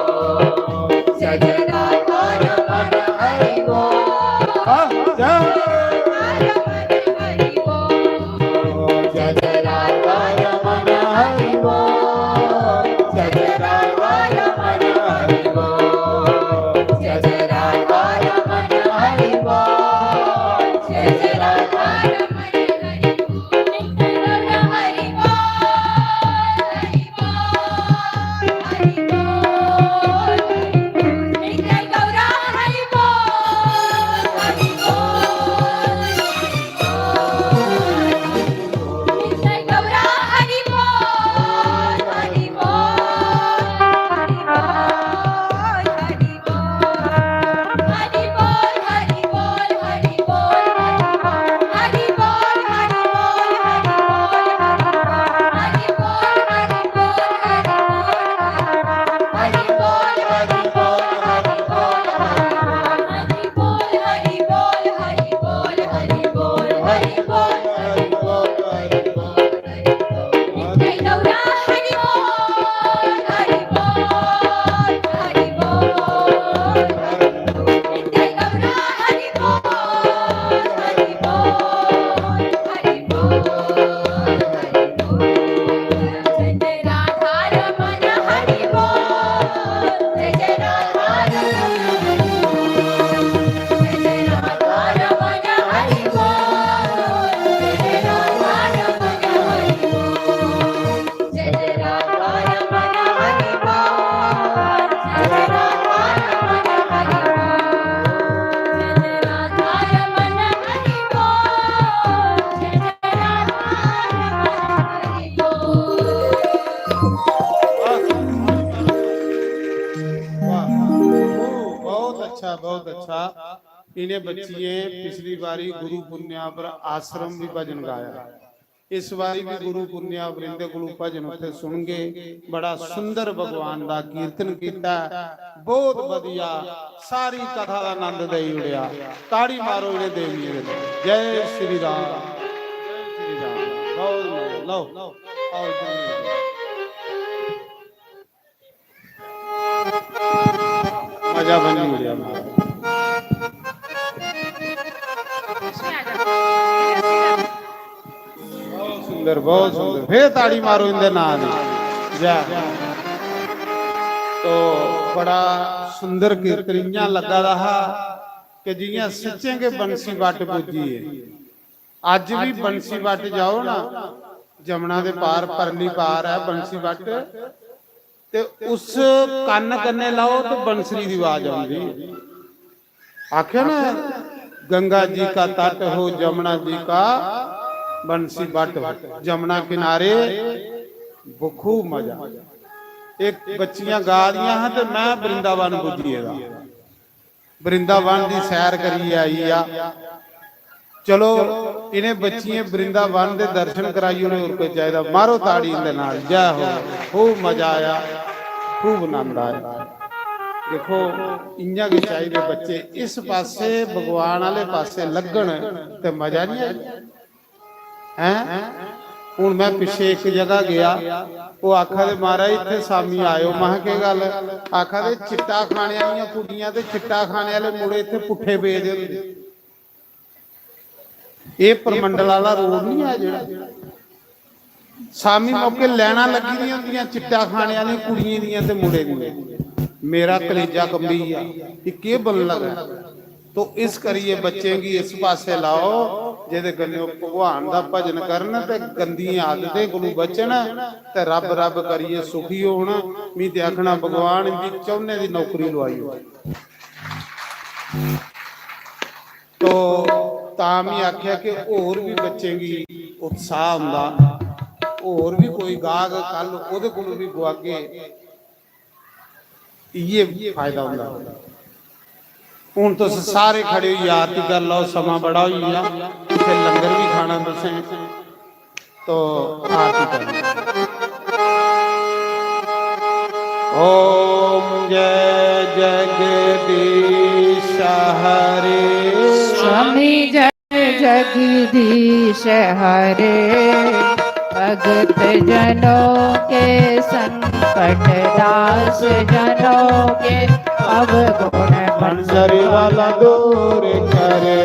जय जय राधा रमन हरि बोल। हाँ, जय। जय जय राधा रमन हरि बोल। जय जय राधा रमन हरि बोल। जय जय राधा रमन हरि बोल। जय जय राधा रमन हरि बोल। हरि बोल, हरि बोल, हरि बोल। जय गौरा हरि बोल, हरि बोल। बहुत अच्छा, बहुत अच्छा। इन्हें बच्चियें पिछली बारी गुरु पुन्नेआ पर आश्रम भी भजन गाया। इस बारी भी गुरु पुन्नेआ पर इंदे कोलू भजन उत्थे सुनगे। बड़ा सुंदर भगवान दा कीर्तन कीता, बहुत बढ़िया, सारी कथा दा आनंद देई उड़ेआ। ताड़ी मारो इन्हें देवियें दे। जय श्री राम, जय श्री राम। लो, लो, लो, आओ इधर। मजा बनी उड़ेआ। बहुत सुंदर, बहुत सुंदर। फिर ताड़ी मारो इंदे नां दी। जय। तो बड़ा सुंदर कीर्तन इ'यां लग्गा दा हा कि जि'यां सच्चें गै बंसी बट पुज्जी ऐ। अज्ज भी बंसी बट जाओ ना, जमुना दे पार, परली पार ऐ बंसी बट, ते उस कन्न कन्नै लाओ ते बंसरी दी आवाज औंदी। आखेआ ना, "गंगा जी का तट हो, जमुना जी का बंसी बट हो।" जमुना किनारे खूब मजा। इक बच्चियां गा दियां हां ते मैं वृंदावन पुज्जी गेदा। वृंदावन दी सैर करियै आई आ। चलो, इन्हें बच्चियें वृंदावन दे दर्शन कराई ओड़े, होर कोई चाहिदा? मारो ताड़ी इंदे नाल, जय हो। खूब मजा आया, खूब आनंद आया। देखो, इ'यां गै चाहिदे बच्चे इस पासे, भगवान आह्ले पासे लग्गन ते मजा नहीं आई। हैं? हुन मैं पिच्छे इक जगह गया, ओह् आखा दे, "महाराज, इत्थे शामी आयो।" महां, "केह् गल्ल?" आखा दे, "चिट्टा खाने आह्लियां कुड़ियां ते चिट्टा खाने आह्ले मुड़े इत्थे पुट्ठे पेदे होंदे।" एह् परमंडल आह्ला रोड नहीं ऐ जेह्ड़ा? शामी मौके लाइनां लग्गी दियां होंदियां चिट्टा खाने आह्ली कुड़ियें दियां ते मुड़े दियां। मेरा कलेजा कंबी गेआ, एह् केह् बनन लगा? तो इस करियै बच्चें गी इस पासै लाओ, जेह्दे कन्नै ओह् भगवान दा भजन करन ते गंदियें आदतें कोलू बचन ते रब रब करियै सुखी होन। मी ते आखना, भगवान इंदी चौनें दी नौकरी लोआई ओड़। तो तां मी आखेआ कि होर बी बच्चें गी उत्साह होंदा, होर बी कोई गाग, कल ओह्दे कोलू बी गुआगे। इ'यै फायदा होंदा। हून तुस सारे खड़े होइयै आरती करी लैओ, समां बड़ा होई गेआ, फिर लंगर बी खाना तुसें। तो आरती करो। ओम जय जगदीश हरे। स्वामी जय जगदीश हरे। भगत जनों के संकट, दास जनों के अवगुण, बंसरी वाला दूर करे।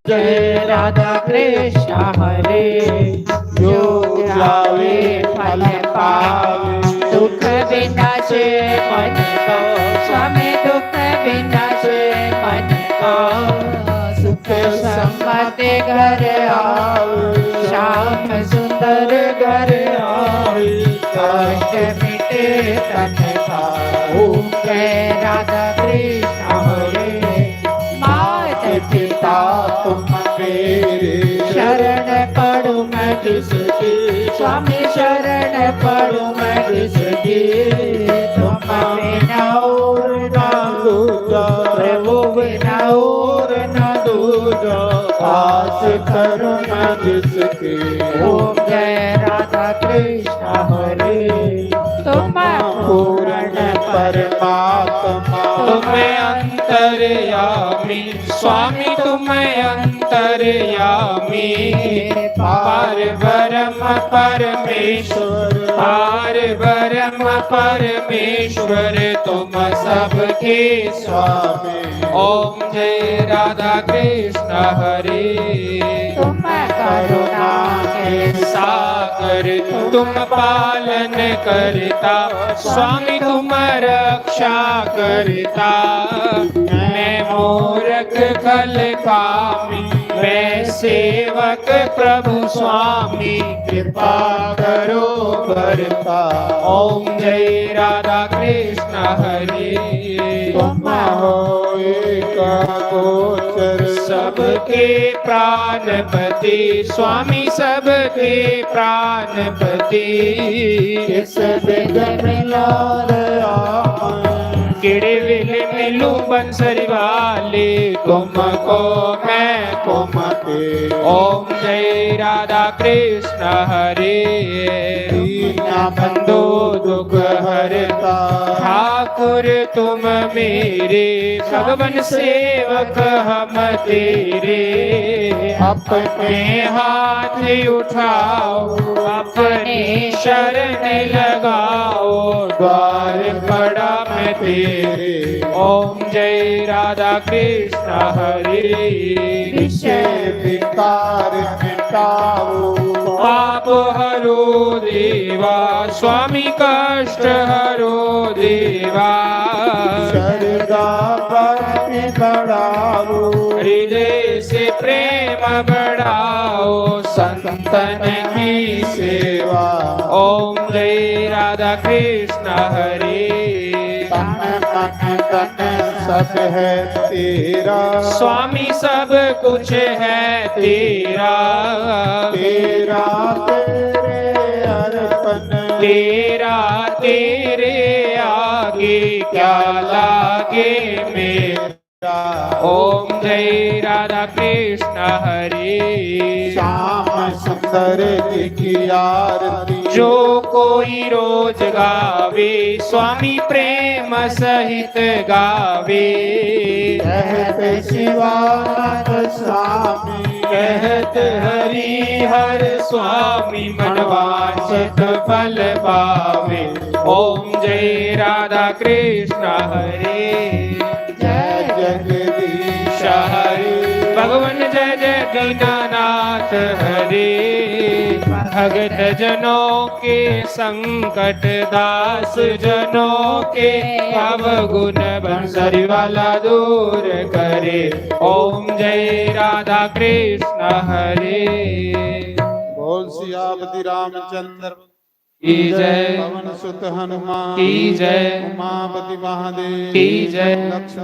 जय राधा कृष्ण हरे। जो जावे फल पावे। दुख विनाशे मन को, स्वामी दुख विनाशे मन को। सुख संपत्ति घर आवे। श्याम सुंदर घर आवे। कष्ट मिटे तन का। ओम जय राधा कृष्ण हरे। मात पिता तुम मेरे। शरण पड़ूं मैं किसकी। स्वामी शरण पड़ूं मैं किसकी। तुम बिना और ना दूजा। प्रभु बिना और ना दूजा। आस करूं मैं किसकी। ओम जय राधा कृष्ण हरे। तुम पूर्ण परमात्मा। तुम अंतर्यामी। स्वामी तुम अंतर्यामी। पार ब्रह्म परमेश्वर। पार ब्रह्म परमेश्वर। तुम सबके स्वामी। ओम जय राधा कृष्ण हरे। तुम करुणा के सागर। तुम पालन करता। स्वामी तुम रक्षा करता। मैं मूरख खल कामी। मैं सेवक प्रभु स्वामी। कृपा करो बरपा। ओम जय राधा कृष्ण हरे। तुम हो एक गोचर। सबके प्राणपति। स्वामी सबके प्राणपति। किस विध मिलाद आम। किड़े विल मिलूं बंसरी वाले। तुमको मैं कुमते। ओम जय राधा कृष्ण हरे। दीन बंधु दुख हरता। ठाकुर तुम मेरे। भगवन सेवक हम तेरे। अपने हाथ उठाओ। अपने शरण लगाओ। द्वार पड़ा मैं तेरे। ओम जय राधा कृष्ण हरे। विषय विकार मिटाओ। पाप हरो देवा। स्वामी कष्ट हरो देवा। श्रद्धा भक्ति बढ़ाओ। हृदय से प्रेम बढ़ाओ। संतन की सेवा। ओम जय राधा कृष्ण हरे। तन मन धन सब है तेरा। स्वामी सब कुछ है तेरा। तेरा तेरे अर्पण। तेरा तेरे आगे क्या लागे मेरा। ओम जय राधा कृष्ण हरे। श्याम सुंदर जी की आरती। जो कोई रोज गावे। स्वामी प्रेम सहित गावे। कहत शिवानंद स्वामी। कहत हरि हर स्वामी। मनवांछित फल पावे। ओम जय राधा कृष्ण हरे। जय जगदीश हरे। भगवन जय जय दीनानाथ हरे। भगत जनों के संकट। दास जनों के अवगुण। बंसरी वाला दूर करे। ओम जय राधा कृष्ण हरे। बोल सियापति रामचंद्र की जय। पवन सुत हनुमान की जय। उमापति महादेव की जय। लक्ष्मण